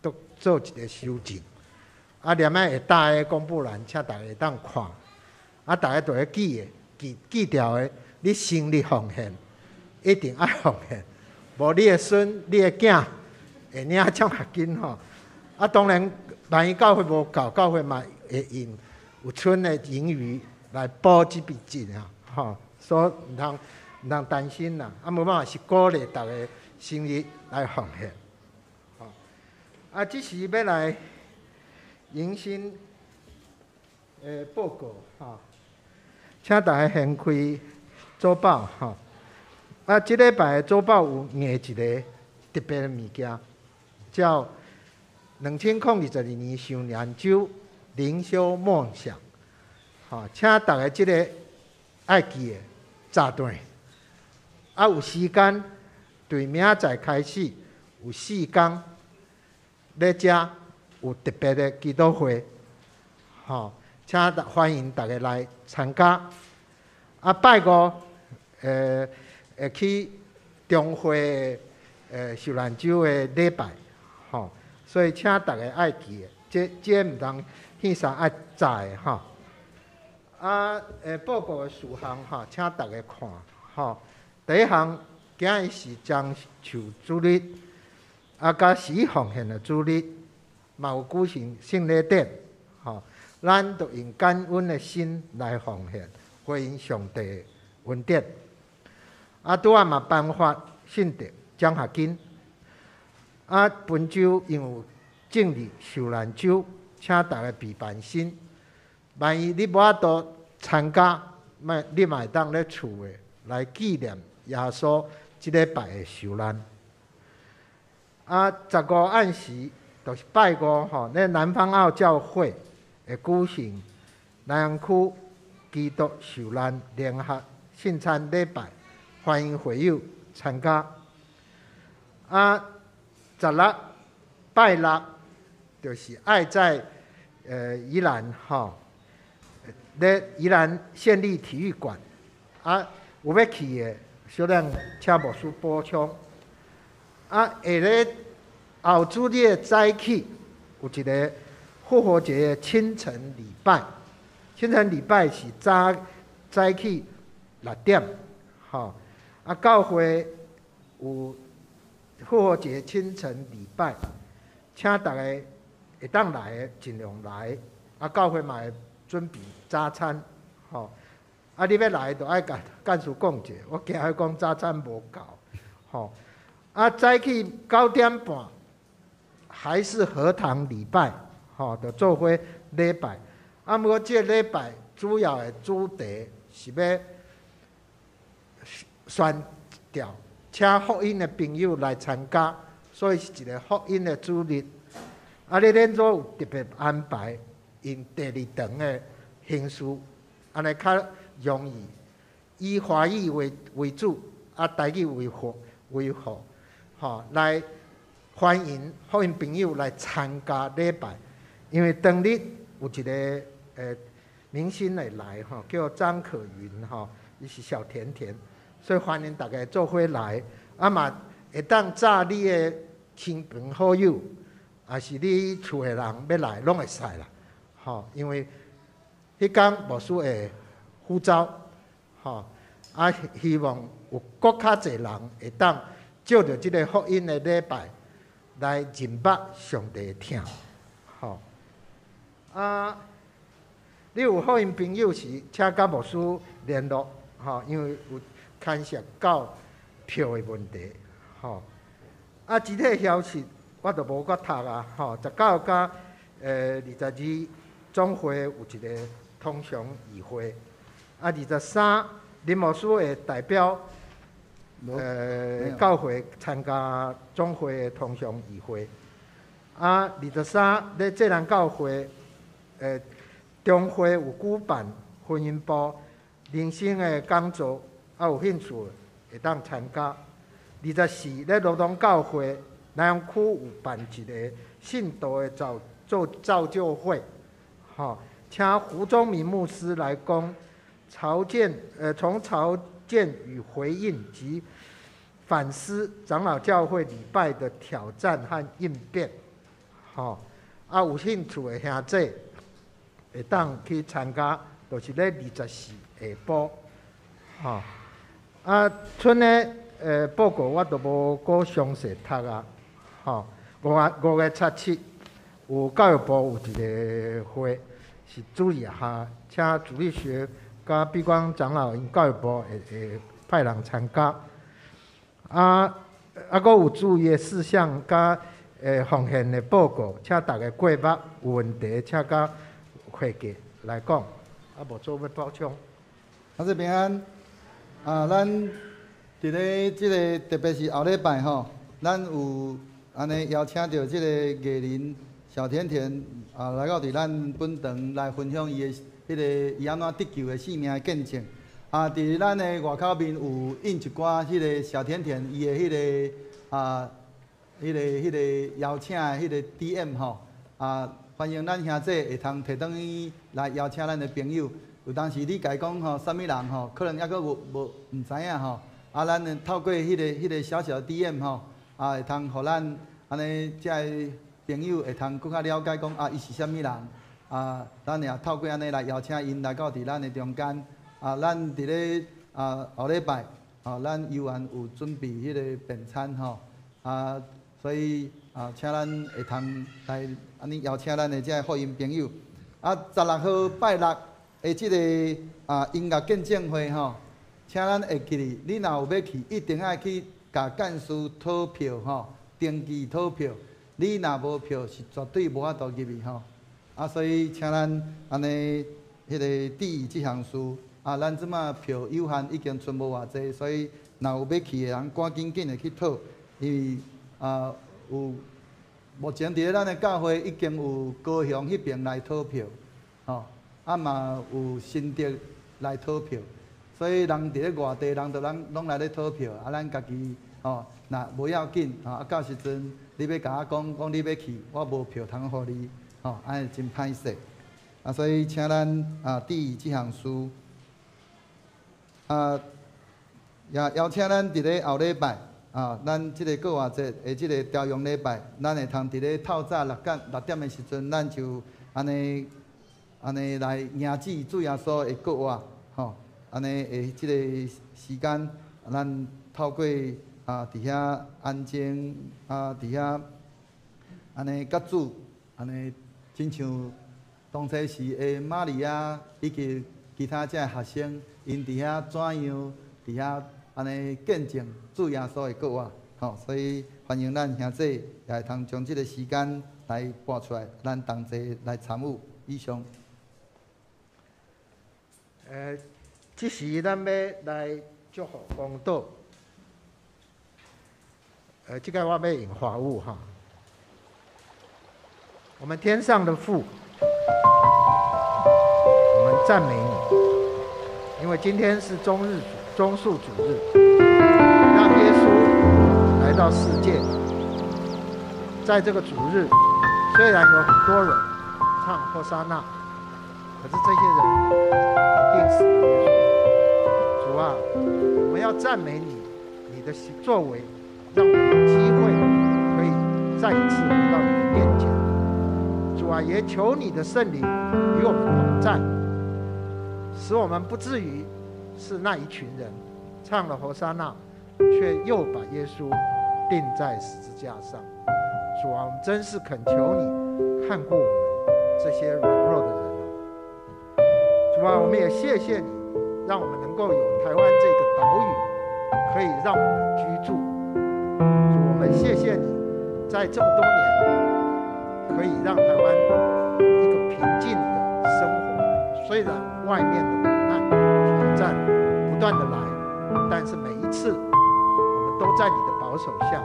都做一個修正。啊，連仔下搭的公布欄，請逐家會當看。啊，逐家都會記的，記記牢的，你生日奉獻，一定愛奉獻，無你的孫、你的囝會領獎學金吼。啊，當然，萬一教會無夠，教會嘛會用有存的盈餘來補這筆錢啊，吼。所以毋通擔心啦。啊，無辦法是鼓勵逐家生日來奉獻。吼，啊，這時欲來迎新的報告吼，請逐家掀開周報吼。啊，這禮拜的周報有印一个特別的物件，叫2022年受難週靈修夢想。吼，請逐家這个愛記的早轉。啊，有時間對明仔載開始有四工咧遮有特別的祈禱會，吼，請歡迎逐家來參加。啊，拜五，會去中會受難週的禮拜，吼，所以請逐家愛記的，這這毋通去啥愛早的吼。啊，報告的事項吼，請逐家看，吼。第一項，今日是樟樹主日，啊，佮十一奉獻的主日，嘛有舉行聖禮典，吼。咱就用感恩的心來奉獻，回應上帝的恩典。啊，拄仔嘛頒發信德獎學金。啊，本週因有正日受難週，請逐家備辦心。萬一你無法度參加，嘛你嘛會當咧厝的來紀念耶穌這禮拜的受難。啊，15暗時就是拜五吼，咧南方澳教會會舉行南洋區基督受難聯合聖餐禮拜，歡迎會友參加。啊，16拜六就是愛在宜蘭吼，咧宜蘭縣立體育館。啊，有欲去的，小等請牧師補充。啊，下咧後主日的早起有一个復活節的清晨禮拜，清晨禮拜是早早起6點，吼。啊，教會有復活節清晨禮拜，請逐家會當來的盡量來。啊，教會嘛會準備早餐，吼。啊，你欲來就愛共幹事講者，我驚伊講早餐無夠，吼。啊，早起9點半還是合堂禮拜，吼，就做伙禮拜。啊，毋過這个禮拜主要的主題是欲宣教，請福音的朋友來參加，所以是一个福音的主日。啊，你恁組有特別安排用第二堂的形式，按呢較容易，以華語為主，啊，台語為輔，吼，來歡迎福音朋友來參加禮拜。因為當日有一个明星會來吼，叫張可雲吼，伊是小甜甜，所以歡迎逐家做伙來，啊嘛會當載你的親朋好友，抑是你厝的人欲來，攏會使啦，吼，因為彼工牧師會呼召，吼，啊，希望有閣較濟人會當藉著這个福音的禮拜來認捌上帝的疼，吼。啊，你有福音朋友時，請佮牧師聯絡，吼，因為有牽涉到票的問題，吼。啊，具體消息我就無閣讀啊，吼。19佮22總會有一个通常議會，啊，23林牧師會代表教會參加總會的通常議會，啊，23咧濟南教會中會有舉辦婚姻部灵性的讲座，啊有兴趣会当参加。24咧罗东教会南洋区有办一个信徒的造就会，吼，请胡宗明牧师来讲朝见，从朝见与回应及反思长老教会礼拜的挑战和应变，吼，啊有兴趣的兄弟会当去参加，就是咧24下晡，吼，啊，賰的报告我都無閣詳細讀啊，吼，5月初7有教育部有一個會，是主日學，請主日學佮碧光長老𪜶教育部會派人參加。啊，閣有注意的事項佮奉獻的報告，請大家過目，有問題請佮會計來講。啊，無做欲補充。阿姊平安。啊，咱佇咧這个特別是後禮拜吼，咱有按呢邀請著這個藝人小甜甜啊來到佇咱本堂來分享伊的彼个伊按怎得救的生命的見證。啊，佇咱的外口面有印一寡彼个小甜甜伊的彼个啊，彼个邀請的彼個 DM 吼，啊，歡迎咱兄弟會通提轉去來邀請咱的朋友。有當時你共伊講吼，啥物人吼，可能猶閣無毋知影吼。啊，咱透過彼個小小 DM 吼，啊，會通予咱按呢遮个朋友會通閣較了解講啊，伊是啥物人。啊，咱也透過按呢來邀請𪜶來到佇咱的中間。啊，咱佇咧啊後禮拜，啊，咱猶原有準備彼个便餐吼。啊，所以啊，請咱會通來按呢邀請咱的遮个福音朋友。啊，16號拜六的這個啊音樂見證會吼，請咱會記得，你若有欲去，一定愛去共幹事討票吼，登記討票。你若無票，是絕對無法度入去吼。啊，所以請咱按呢彼个注意這項事。啊，咱這馬票有限，已經賰無偌濟，所以若有欲去的人，趕緊緊的去討，因為啊有目前佇咧咱的教會已經有高雄彼爿來討票，吼，啊嘛有新竹來討票，所以人佇咧外地人就攏攏來咧討票，啊咱家己吼，若無要緊，吼，啊到時陣你欲共我講講你欲去，我無票通予你，吼，按呢真歹勢，啊所以請咱啊注意這項事。啊，也邀請咱佇咧後禮拜，啊，咱這個復活節的這個朝陽禮拜，咱會通佇咧透早6點的時陣，咱就按呢按呢來迎接主耶穌的復活，吼，按呢的這個時間，咱透過啊佇遐安靜，啊佇遐按呢佮主，按呢親像當初時的瑪利亞以及其他遮个學生。𪜶佇遐怎樣，佇遐按呢見證主耶穌的復活，吼，所以歡迎咱兄弟也會通將這个時間來撥出來，咱同齊來參與。以上。這時咱欲來祝福公禱。這個我欲用華語哈。我們天上的父，我們讚美你。因為今天是終日終恕主日，讓耶穌來到世界，在這個主日，雖然有很多人唱和散那，可是這些人釘死耶穌。主啊，我們要讚美你，你的作為，讓我們有機會可以再一次回到你的面前。主啊，也求你的聖靈與我們同在。使我們不至於是那一群人，唱了和散那，卻又把耶穌釘在十字架上。主啊，我們真是懇求你看顧我們這些軟弱的人哦。主啊，我們也謝謝你，讓我們能夠有台灣這個島嶼，可以讓我們居住。主，我們謝謝你，在這麼多年，可以讓台灣一個平靜的生活。雖然外面的苦難挑戰不斷的來，但是每一次我們都在你的保守下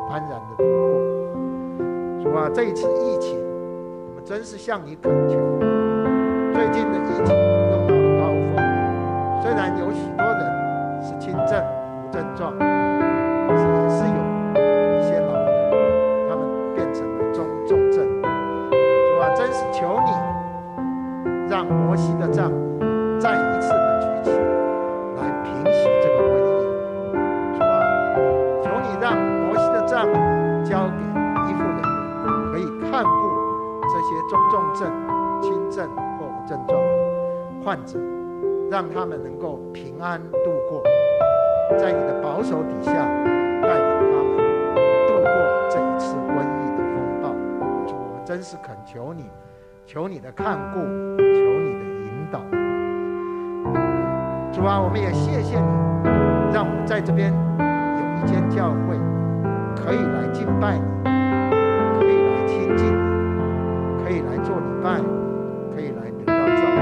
安然的度過。主啊，這一次疫情，我們真是向你懇求。最近的疫情又到了高雖然有許多人是輕症無症狀，可是也是有一些老人，他們變成了中重症。主啊，真是求你讓摩西的杖再一次的舉起，來平息這個瘟疫。主啊，求你讓摩西的杖交給醫護人員，可以看顧這些中重症、輕症或無症狀的患者，讓他們能夠平安度過，在你的保守底下帶領他們度過這一次瘟疫的風暴。主，我們真是懇求你，求你的看顧，求你的引導。主啊，我們也謝謝你，讓我們在這邊有一間教會，可以來敬拜你，可以來親近你，可以來做禮拜，可以來得到造就。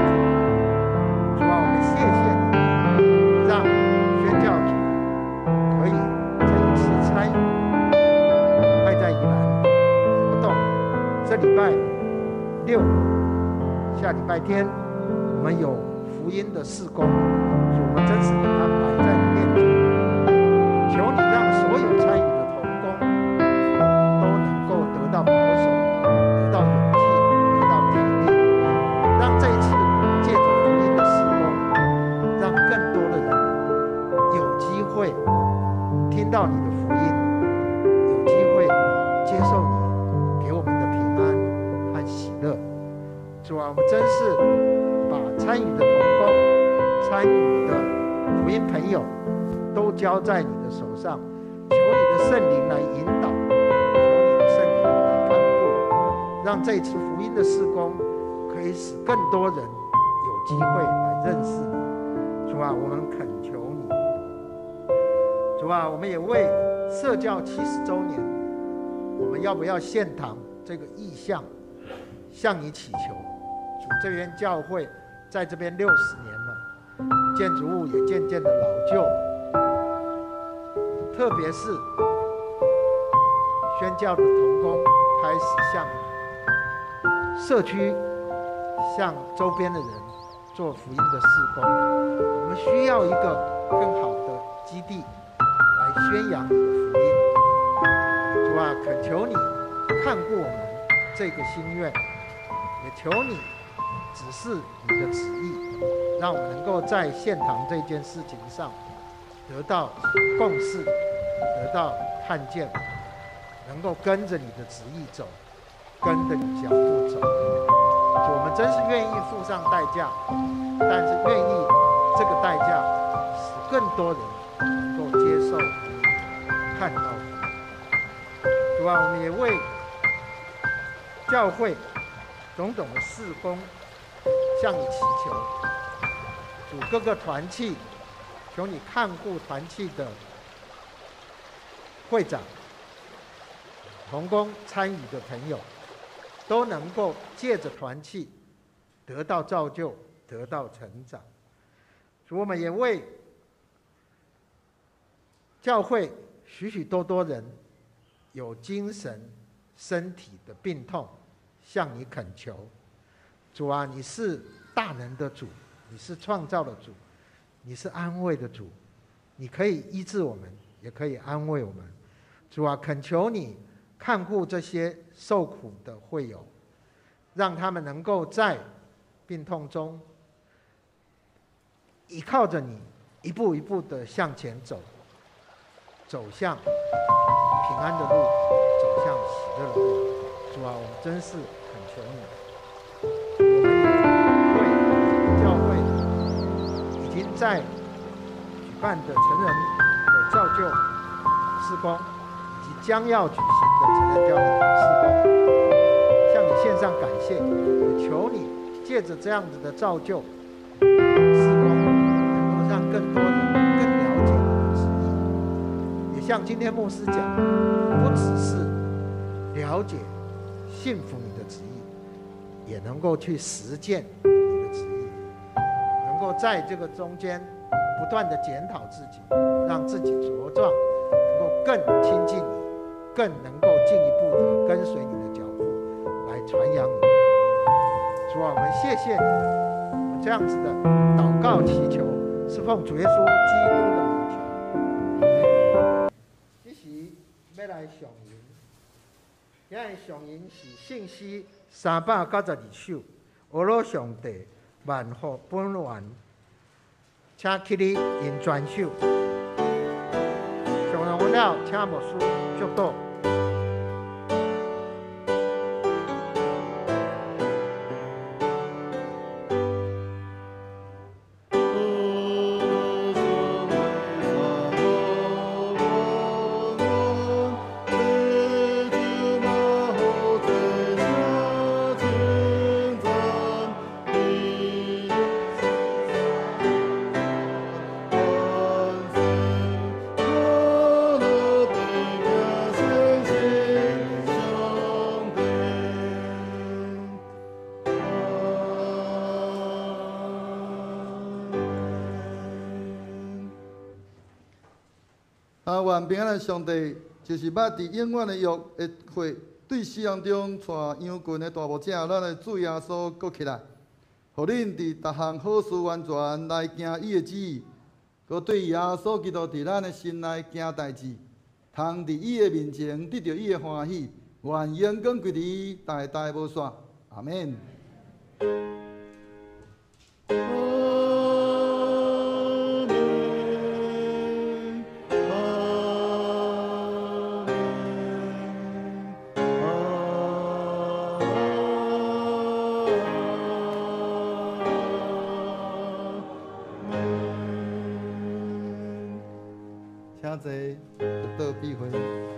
主啊，我們謝謝你，讓宣教組可以這一次參與愛在宜蘭的活動。這禮拜六，下禮拜天，我們有福音的事工，主，我們真是把它擺在你面前，求你讓所有參與的同工都能夠得到保守，得到勇氣，得到體力，讓這一次借着福音的事工，讓更多的人有機會聽到你的福音，有機會接受你給我們的平安和喜樂。主啊，我們真是把參與的同工、參與的福音朋友都交在你的手上，求你的聖靈來引導，求你的聖靈來看顧，讓這次福音的事工可以使更多人有機會來認識你。主啊，我們懇求你。主啊，我們也為社教70週年，我們要不要獻堂這個異象向你祈求。主，這邊教會在這邊60年了，建築物也漸漸的老舊，特別是宣教的同工開始向社區、向周邊的人做福音的事工，我們需要一個更好的基地來宣揚你的福音。主啊，懇求你看顧我們這個心願，也求你指示你的旨意，讓我們能夠在獻堂這件事情上得到共識，得到看見，能夠跟着你的旨意走，跟着你腳步走。主，我們真是願意付上代價，但是願意這個代價使更多人能夠接受、看到。主啊，我們也為教會種種的事工向你祈求。主，各個團契，求你看顧團契的會長、同工參與的朋友，都能夠借着團契得到造就，得到成長。主，我們也為教會許許多多人有精神、身體的病痛，向你懇求。主啊，你是大能的主，你是創造的主，你是安慰的主，你可以醫治我們，也可以安慰我們。主啊，懇求你看顧這些受苦的會友，讓他們能夠在病痛中依靠着你，一步一步的向前走，走向平安的路，走向喜樂的路。主啊，我們真是懇求你。我們也為教會已經在舉辦的成人的造就事工，以及將要舉行的成人教育事工，向你獻上感謝，也求你借着這樣子的造就事工，能夠讓更多人更了解你的旨意。也像今天牧師講，不只是了解、信服你的旨意，也能夠去實踐你的旨意，能夠在這個中間不斷的檢討自己，讓自己茁壯，能夠更親近你，更能夠進一步的跟隨你的腳步來傳揚你的福音。主啊，我們謝謝你，我們這樣子的禱告祈求，是奉主耶穌基督的名求。這時欲來上吟，今日上吟是聖詩392首，呵咾上帝萬福本源，請起立吟全首。上完了，請牧師祝禱。啊，願平安的上帝，就是捌佇永遠的約的血，對死人中帶羊群的大牧者，咱的主耶穌閣起來，予恁佇逐項好事完全來行伊的旨意，閣對耶穌基督佇咱的心內行代誌，通佇伊的面前得著伊的歡喜，願榮光歸佇伊，代代無煞。阿們。請坐，得到庇護。